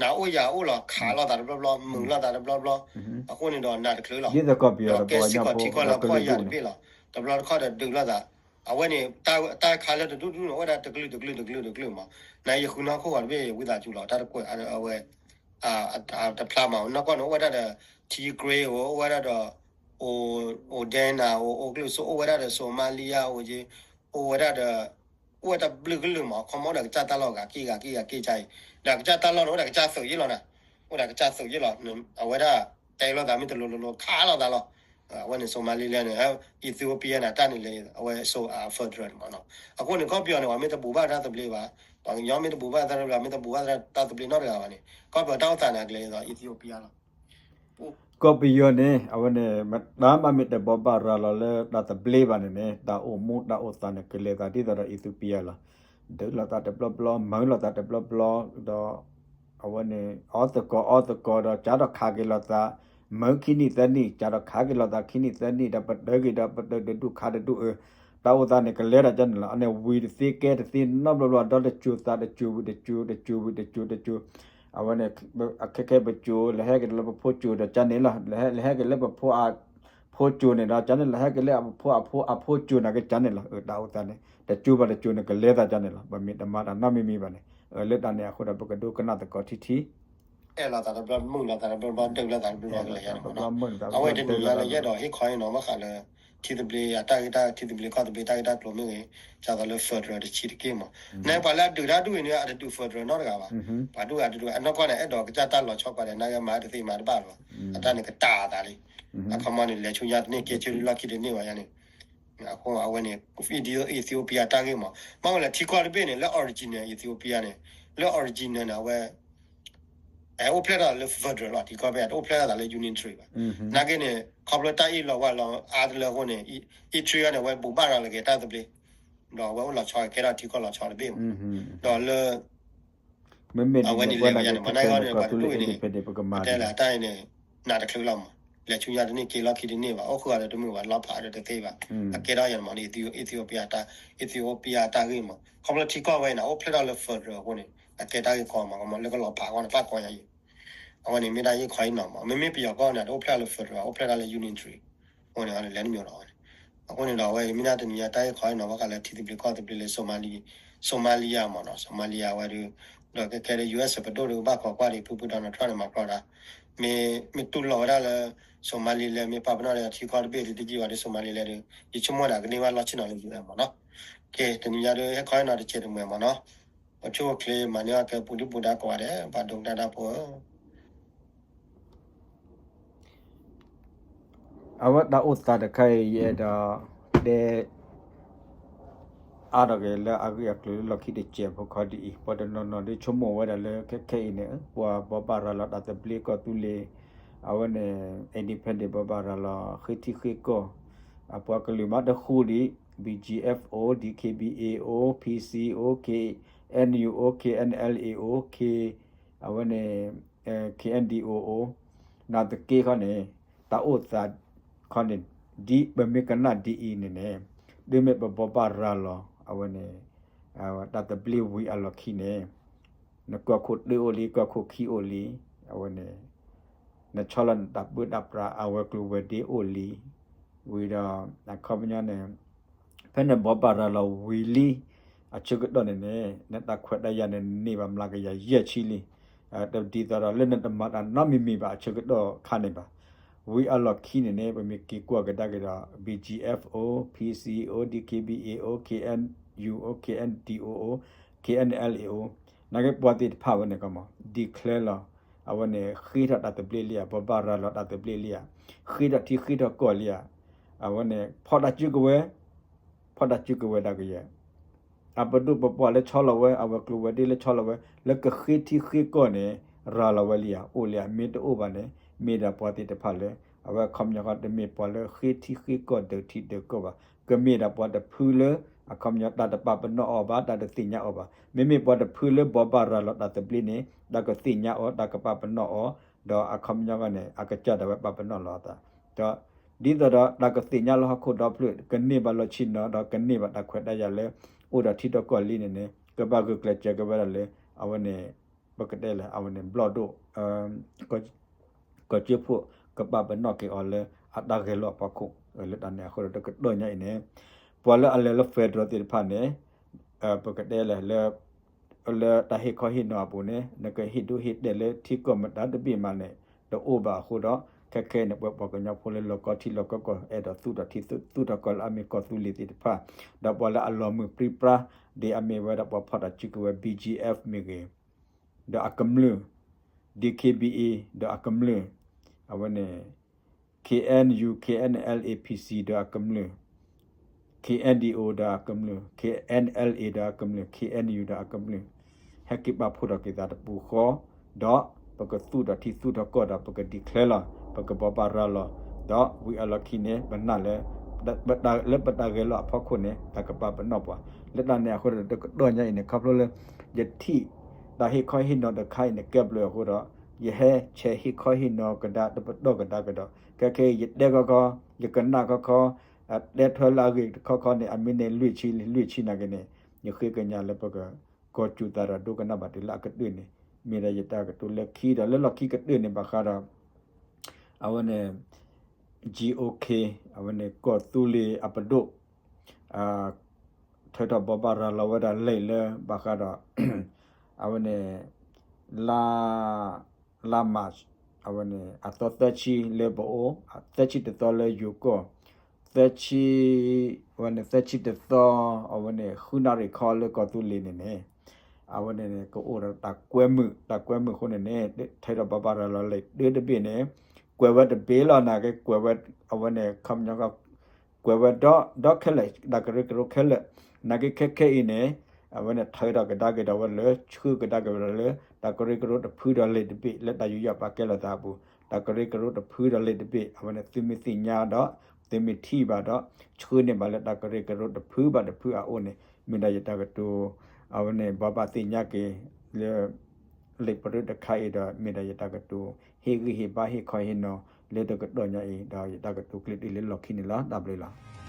နၤအိၣ်ယၤအိၣ်လီၤ ခးလိာ်သးတဘျီဘျီ မုာ်လိာ်သးတဘျီဘျီ အဃိန့ၣ်ဒီးနၤတချုးလီၤ ဒီးကဲစ့ၢ်ကီးထံကီၢ်လၢအဖှီၣ်ယာ်တဘ့ၣ်လီၤ တဘျီတခီၣ်ဒီးဒုးလိာ်သး အဝဲန့ၣ် တၢ်ခးလၢတဒူၣ်ဒူၣ်န့ၣ် အိၣ်ဝဲဒၣ်တကလုာ်တကလုာ်တကလုာ်မး နၤယဃုနီၢ်ခိၣ်ဂီၤတဘ့ၣ် ဝံသးစူၤလီၤ တၢ်တကွဲးအဝဲ တဖျါမး နီၢ်ကီၢ်န့ၣ် အိၣ်ဝဲဒၣ်ဒီး ထံကြ့ဧိၤ အိၣ်ဝဲဒၣ်ဒီး အိၣ် Odena ဧိၤ အိၣ်ကျုၢ်စိ အိၣ်ဝဲဒၣ်ဒီး Somalia အိၣ်က့ အိၣ်ဝဲဒၣ်ဒီး အိၣ်ဝဲတဘျုးကလုာ်မး ခီမီဒီးကစၢ်တၢ်လီၢ်ဂၤက့ဂၤက့ဂၤက့အံၤ ဒီးကစၢ်တၢ်လီၢ်န့ၣ် အိၣ်ဒီးကစၢ်သုးယ့ၢ်လီၤနၤ အိၣ်ဒၣ်ကစၢ်သုးယ့ၢ်လီၤ. အဝဲဒၣ်တဲလိာ်သးမ့ၢ်တလိၤလိၤလိၤခးလိာ်သးလီၤ. အဝဲန့ၣ် Somaliland န့ၣ် Ethiopia န့ၣ် တၢ်န့ၣ်လဲၤ အဝဲ so federal န့ၣ်မးနီၤ. အဃိန့ၣ် ကီၢ်ပယီၤန့ၣ် ပှၤမ့ၢ်တဘူးဘၣ်တၢ်သဘျ့ဘၣ်, ပှၤကညီမ့ၢ်တဘူးဘၣ်တၢ်သဘျ့ မ့ၢ်တဘူးဘၣ်တၢ်သဘျ့နီတဂၤဘၣ်န့ၣ် ကီၢ်ပယီၤတၢ်အိၣ်သးန့ၣ် ကလဲၤဒ်သိး Ethiopia လီၤ. ကီၢ်ပယီၤန့ၣ် အဝဲန့ၣ် တၢ်မ့ၢ်တဘိးဘၣ်ရၤလီၤလၢတၢ်သဘျ့ဘၣ်န့ၣ်န့ၣ် တၢ်အိၣ်မူတၢ်အိၣ်သးန့ၣ် ကလဲၤသးဒ်သိးဒီး Ethiopia လီၤ. ဒုးလိာ်သးတဘျီဘျီ မၤလိာ်သးတဘျီဘျီ ဒီး အဝဲန့ၣ် အီၣ်သကိးအီသကိးဒီး ကၢ်ဒီးခးက့ၤလိာ်သး မၤခံနံၣ်သၢနံၣ် ကၢ်ဒီးခးက့ၤလိာ်သးခံနံၣ်သၢနံၣ် ဒီးပတုာ်က့ၤဒီးပတုာ်တဒူၣ်ခးတဒူၣ်အၢ တၢ်အိၣ်သးန့ၣ် ကလဲၤတၢ်ကန့ၣ်လီၤ. အန့ၣ်ဝံၤတသ့ကဲတသ့နီတဘျီဘျီ ဒီးတစိၤသးတစိၤဝံၤတစိၤ တစိၤဝံၤတစိၤတစိၤ အဝဲန့ၣ် အခဲခဲပစိၤ လဲၤဟဲက့ၤလၢပဖိစိၤဒီးကန့ၣ်လီၤ. လဲၤဟဲက့ၤလၢပဖိအ ဖိစိၤန့ၣ်ဒီး ကန့ၣ်လီၤ. ဟဲက့ၤလၢအဖိအဖိအဖိစိၤန့ၣ်ကကန့ၣ်လီၤ. တၢ်အိၣ်သးန့ၣ် တစိၤဘၣ်တစိၤန့ၣ် ကလဲၤသးကန့ၣ်လီၤ. ပမ့ၢ်တမၤတၢ်နီတမံၤမံၤဘၣ်န့ၣ် လၢတၢ်န့ၣ်အဃိဒီး ပကဒိကနၣ်သကိးထံထံ အဲၣ်လိာ်သးတဘျီ မုာ်လိာ်သးတဘျီဘျီ ဒုးလိာ်သးတဘျီဘျီကလဲၤယါန့ၣ်မးနီၤ. အဝဲတနံၤညါလၢယအဲၣ်ဒိးဟ့ၣ်ခီအံၤနီၤ ဘၣ်ဃးလၢ ထံသဘျ့အတၢ်ဂ့ၢ်တၢ် ထံသဘျ့ကီၢ်သဘျ့တၢ်ဂ့ၢ်တၢ်ကျိၤမ့ၢ်ဂ့ၤ ဒ်သိးလၢ federal တဆံးတက့ၢ်မး. နပှၤလၢအဒုးတၢ်ဒုးအံၤန့ၣ် အတဒုး federal နီတဂၤဘၣ်. ပှၤဒုးအတဒုး အနီၢ်ကီၢ်န့ၣ် အဲၣ်ဒိးကစၢ်တၢ်လီၤဆီပှၤဒီး နာ်က့မၤတသ့မၤတဘၣ်လီၤ. အတၢ်န့ၣ်ကတၢ်အသးလံ. အခီမီန့ၣ် လဲၤဆူညါတန့ၢ်က့ၤဆူလီၢ်ခံတန့ၢ်ဘၣ်ယါန့ၣ် အဃိအဝဲန့ၣ် Ethiopia တၢ်ဂ့ၢ်မး ဘၣ်ဝဲလၢထံကီၢ်တဘ့ၣ်န့ၣ် လၢ original Ethiopia န့ၣ် လၢ original န့ၣ် အဝဲ အိၣ်ဖျဲၣ်ထီၣ်လၢ federal လီၤ. ထံကီၢ်ဖဲအတအိၣ်ဖျဲၣ်ထီၣ်သးလၢ unitary ဘၣ်. နာ်က့န့ၣ် ခီဖျိတၢ်အ့ၣ်လိာ်ဝဲလီၤအါတလၢအဃိန့ၣ် Eritrea န့ၣ် အဝဲဘူးဘၣ်ရၤလီၤက့ၤတၢ်သဘျ့ ဒီးအဝဲအိၣ်လီၤဆီကဲထီၣ်ထံကီၢ်လီၤဆီတဘ့ၣ်မး ဒီးလၢ မ့မ့ၢ်အဝဲန့ၣ်လဲၤဝဲယါန့ၣ် ပှၤနာ်က့န့ၣ် ပှၤတဒူၣ်အံၤန့ၣ် ပတဲလၢတၢ်အံၤန့ၣ် နးတချုးလီၤမး လဲၤဆူညါတန့ၢ်က့ၤလီၢ်ခံတန့ၢ်ဘၣ် အိၣ်ဃုာ်ဒီးတမုာ်ဘၣ် လီၤဖးဒီးတသ့ဘၣ် အကဲထီၣ်ယါန့ၣ်မး Ethiopia တၢ် Ethiopia တၢ်ဂ့ၢ်မး ခီဖျိထံကီၢ်ဝဲအံၤန့ၣ် အိၣ်ဖျဲၣ်ထီၣ်လၢ federal အဃိန့ၣ် အကဲတၢ်ဂ့ၢ်ကီမး ကမီလၢကလီၤဖးအဂီၢ်န့ၣ် ပၣ်ကီယါအံၤ အဝဲန့ၣ်မ့ၢ်တၢ်ဂ့ၢ်ခီအံၤနီၤမး မ့မ့ၢ်ပယီၤကီၢ်န့ၣ် တအိၣ်ဖျဲၣ်လၢ federal အိၣ်ဖျဲၣ်ဒၣ်လၢ unitary အဃိန့ၣ် လဲၤတမံၤလီၤဝဲန့ၣ် အဃိန့ၣ်ဒီး အဝဲမ့ၢ်ဒၣ်တနံၤညါတၢ်ဂ့ၢ်ခီအံၤနီၤ ဘၣ်ဃးလၢထံသဘျ့ကီၢ်သဘျ့လၢ Somali Somalia မးနီၤ Somalia ဝဲဒၣ် ဒီးကဲကဲဒၣ် US ပဒိၣ်ဒၣ်ဘၣ်ခိးကွၢ်ဒံး ဖုဖု Donald Trump န့ၣ် မၤကြၢးဒၣ် မ့ၢ် မ့ၢ်တူၢ်လိာ်ဝဲဒၣ်လၢ Somali လၢမ့ၢ်ပာ်ပနီၣ်ဒီးထံကီၢ်တဘ့ၣ်ဒ်တကံၢ်ဘၣ်ဒီး Somali လၢဒၣ် ယဆိကမိၣ်ဒၣ်ကန့ၢ်ဘၣ်လီၢ်ဆ့ၣ်နီၤလၢ US မးနီၤ ကဲ တနံၤညါဒၣ် ဟဲခီအံၤနီၤတစဲးတမှဲၤမးနီၤ ပဆိၣ်ချ့မၤန့ၢ်အီၣ်ကဲပူၤဒံပူၤဒါကိးဂၤဒဲး ပှၤဒိကနၣ်တၢ်ဖိဧၢ အဝဲတၢ်အိၣ်သးတခါအံၤ ယအဲၣ်ဒိးတဲ အါထီၣ်က့ၤလၢအဂ့ၢ်အကျိၤလၢလီၢ်ခံတစဲးဖိခီဒ်အံၤ ပှၤတနီၤနီၤဒ်ဆိကမိၣ်ဝဲဒၣ်လၢခဲခဲအံၤန့ၣ် ပှၤဘိးဘၣ်ရၤလီၤတၢ်သဘျ့ကီၢ်သူလ့ၤ အဝဲန့ၣ် independent ဘိးဘၣ်ရၤလီၤ ဃ့ထံဃ့ကီၢ် အပှၤကလုာ်မးတဃူဒံး BGF အိၣ် DKBA အိၣ် PC အိၣ် KNU အိၣ် KNLA အိၣ် K အဝဲန့ၣ် KNDO အိၣ် နာ်သက့ခီန့ၣ် တၢ်အိၣ်သးခီန့ၣ် ဒ်ပမ့ၢ်ကနၣ်ဒ်အံၤန့ၣ်န့ၣ် ဒ်မ့ၢ်ပဘိးဘၣ်ရၤလီၤ အဝဲန့ၣ် တၢ်သဘျ့ဝံၤအလီၢ်ခံန့ၣ် နကီၢ်ခိၣ်တၢအိၣ်လံ ကီၢ်ခိၣ်ခံအိၣ်လံ အဝဲန့ၣ် နဆီလီၤနတၢ်ပၢတၢ်ပြးအဝဲၤကျိၤဝဲၤဒ့အိၣ်လံ ဝံၤဒီး အခီပညီန့ၣ် ဖဲနဘိးဘၣ်ရၤလီၤဝံၤလံ အဆၢကတီၢ်န့ၣ်န့ၣ် နတၢ်ခွဲးတၢ်ယာ်န့ၣ် န့ၢ်ဘၣ်မျးကယၤယဲၢ်ဆံလံ. ဒ်သိးဒီးလၢနတမၤတၢ်နီတမံၤမံၤဘၣ်အဆၢကတီၢ်ခါန့ၣ်ဘၣ်. ဝံၤအလီၢ်ခံန့ၣ်န့ၣ် ပမ့ၢ်က့ၤကွၢ်ကဒါက့ၤဒီး BGF အိၣ် PC အိၣ် DKBA အိၣ် KNU အိၣ် KNDO အိၣ် KNLA အိၣ် နာ်က့ပှၤသ့ၣ်တဖၣ်ဝဲန့ၣ်ကီးမး declare လီၤ အဝဲန့ၣ်ဃ့ထီၣ်တၢ်သဘျ့လံဧါ ဘိးဘၣ်ရၤလီၤတၢ်သဘျ့လံဧါ ဃ့ထီၣ်ထံဃ့ထီၣ်ကီၢ်လံဧါ အဝဲန့ၣ် ဖီၣ်တၢ်စုကဝဲၤ ဖီၣ်တၢ်စုကဝဲၤဒၣ်ကယဲၢ် အပဒိၣ်ပပှၢ်လၢဆီလီၤဝဲ အဝဲၤကျိၤဝဲၤဒ့လၢဆီလီၤဝဲ လၢကဃ့ထံဃ့ကီၢ်န့ၣ် ရၤလီၤဝဲလံဧါ အိၣ်လံဧါ မ့ၢ်တအိၣ်ဘၣ်န့ၣ် မ့ၢ်ဒၣ်ပှၤသ့ၣ်တဖၣ်လၢ အဝဲအခီပညီဃီတမ့ၢ်ပှၤလၢဃ့ထံဃ့ကီၢ်ဒၢးထံဒၢးကီၢ်ဘၣ် ကမ့ၢ်ဒၣ်ပှၤတဖုလၢ အခီပညီတၢ်တပာ်ပနီၣ်အီၤဘၣ် တၢ်တသ့ၣ်ညါအီၤဘၣ် မ့မ့ၢ်ပှၤတဖုလၢဘိးဘၣ်ရၤလီၤတၢ်သဘျ့န့ၣ် တၢ်ကသ့ၣ်ညါအီၤ တၢ်ကပာ်ပနီၣ်အီၤ ဒီးအခီပညီဃီန့ၣ် အကစၢ်ဒၣ်ဝဲပာ်ပနီၣ်လီၤအသး ဒီး ဒ်သိးဒီးတၢ်ကသ့ၣ်ညါလၢဟီၣ်ခိၣ်ဒီဖျၢၣ် ကန့ၢ်ဘၣ်လီၢ်ဆ့ၣ်နီၤ ဒီးကန့ၢ်ဘၣ်တၢ်ခွဲးတၢ်ယာ်လၢ အိၣ်ဒီးထံထီၣ်ကီၢ်လံန့ၣ်န့ၣ် ကဘၣ်ဂုာ်ကျဲးစၢးက့ၤဝဲဒၣ်လၢ အဝဲန့ၣ် ပကတဲလဲၣ် အဝဲန့ၣ် ဘျီၣ်ဒိၣ် ကီၢ်ကၠိဖိ ကပာ်ပနီၣ်က့ၤအီၤလၢအတၢ်ဂဲၤလိာ်အဖီခိၣ် လၢတၢ်န့ၣ်အဃိဒီးတကတီၢ်ညါအံၤန့ၣ် ပှၤလၢအလဲၤလၢ federal သ့ၣ်တဖၣ်န့ၣ် ပကတဲလဲၣ်လၢ လၢတၢ်ဟ့ၣ်ခီဟ့ၣ်နီၤအပူၤန့ၣ် နကဟ့ၣ်ဒိဟ့ၣ်တဲာ်လၢထံကီၢ်မတၤတဘ့ၣ်မးန့ၣ် တအိၣ်ဘၣ်အဃိဒီး ခဲခဲအံၤန့ၣ် ပပှၤကညီဖိလၢလီၤကီထံလီၤကီကီၢ် အဲၣ်ဒိးသူၣ်ထီၣ်ထံသူၣ်ထီၣ်ကီၢ်လၢအမ့ၢ်ကီၢ်သူလ့ၤသ့ၣ်တဖၣ် ဒီးပှၤလၢအလီၤမုၢ်ပြံပြါ ဒ်အမ့ၢ်ဝဲဒၣ်ပှၤဖီၣ်တၢ်စုကဝဲၤ BGF မ့ၢ်ဂ့ၤ ဒီးအကမျၢၢ် DKBA ဒီးအကမျၢၢ်, အဝဲန့ၣ် KNU KNLA PC ဒီးအကမျၢၢ်, KNDO ဒီးအကမျၢၢ်, KNLA ဒီးအကမျၢၢ်, KNU ဒီးအကမျၢၢ်, ဟဲက့ၤပာ်ဖှိၣ်ထီၣ်က့ၤသးတပူၤဃီ, ဒီးပကသူၣ်ထီၣ်ထံသူၣ်ထီၣ်ကီၢ်ဒီး ပက declare လီၤ, ပကဘိးဘၣ်ရၤလီၤ, ဒီးဝံၤအလီၢ်ခံန့ၣ် ပနာ်လၢ လၢပတၢ်ဂဲၤလိာ်အဖီခိၣ်န့ၣ် တၢ်ကပာ်ပနီၣ်ပှၤ, လၢတၢ်န့ၣ်အဃိဒီး တကတီၢ်ညါအံၤန့ၣ် ခီဖျိလၢ ယထံၣ် တၢ်ဟ့ၣ်ခီဟ့ၣ်နီၤတခါအံၤန့ၣ် ကဲဘျုးအဃိဒီး ယဟဲဆဲးဟ့ၣ်ခီဟ့ၣ်နီၤကဒါ တပတီၢ်ကဒါကဒီး ခဲခဲအံၤ ယတဲခီခီ, ယကနၣ်ခီခီ, တဲထွဲလၢအဂ့ၢ်တခီခီန့ၣ် အမ့ၢ်န့ၣ်လွံၢ်ဆံ လွံၢ်ဆံနာ်က့န့ၣ် ယဃ့ကညးလၢပက ကီၢ်စူၢ်သးဒီးဒိကနၣ်ဘၣ်တုၤလၢအကတၢၢ်န့ၣ် မ့ၢ်ဒၣ်ယတၢ်ကတိၤလၢခံဒီး လၢလီၢ်ခံကတၢၢ်န့ၣ် ဘၣ်ဃးဒီး အဝဲန့ၣ် GOK အဝဲန့ၣ် ကီၢ်သူလ့ၤအပဒိၣ် ထုးထီၣ်ဘိးဘၣ်ရၤလီၤဝဲဒၣ်လံာ်လၢ ဘၣ်ဃးဒီး အဝဲန့ၣ် လါ လါ March အဝဲန့ၣ် အသီသၢဆံလၢပအိၣ်, သၢဆံတသီလၢယိၤကီၢ်, သၢဆံ, အဝဲန့ၣ် သၢဆံတသီ, အဝဲန့ၣ် ဃုနၣ်ရံၣ်ခီလၢကီၢ်သူလ့ၤန့ၣ်န့ၣ် အဝဲန့ၣ်န့ၣ် ကအိၣ်ဒီးတၢ်ကွဲမုာ်, တၢ်ကွဲမုာ်အဃိန့ၣ်န့ၣ် ထုးထီၣ်ဘိးဘၣ်ရၤလီၤလံာ်တၢတဘ့ၣ်န့ၣ် ကွဲးဝဲတဘ့ၣ်လီၤ နာ်က့ ကွဲးဝဲ အဝဲန့ၣ် ခီပညီ ကွဲးဝဲဒီးခဲလၢာ် တၢ်ကရၢကရိခဲလၢာ်, နာ်က့ခဲခဲအံၤန့ၣ် အဝဲန့ၣ် ထုးထီၣ်ကဒါက့ၤဒီးဝဲလၢ ဆှၢကဒါက့ၤဝဲဒၣ်လၢ တၢ်ကရၢကရိတဖုဒီးလံာ်တဘ့ၣ် လၢတၢ်ယူးယီၣ်ပာ်ကဲလိာ်သးအပူၤ, တၢ်ကရၢကရိတဖုဒီးလံာ်တဘ့ၣ် အဝဲန့ၣ် သုမ့ၢ်သ့ၣ်ညါဒီး သုမ့ၢ်ထံၣ်ဘၣ်ဒီး ဆှၢန့ၢ်ဘၣ်လၢတၢ်ကရၢကရိတဖုဘၣ်တဖုအအိၣ်န့ၣ် မ့ၢ်ဒၣ်ယတၢ်ကတိၤ အဝဲန့ၣ် ဘိးဘၣ်သ့ၣ်ညါက့ၤလၢ လံာ်ပရၢတခါအံၤဒီး မ့ၢ်ဒၣ်ယတၢ်ကတိၤ ဟ့ၣ်ဂံၢ်ဟ့ၣ်ဘါဟ့ၣ်ခီဟ့ၣ်နီၤ လၢတကတီၢ်ညါအံၤ ဒီးယတၢ်ကတိၤကျဲတုၤလၢလီၢ်ခံန့ၣ်လီၤ. တၢ်ဘျုးလီၤ.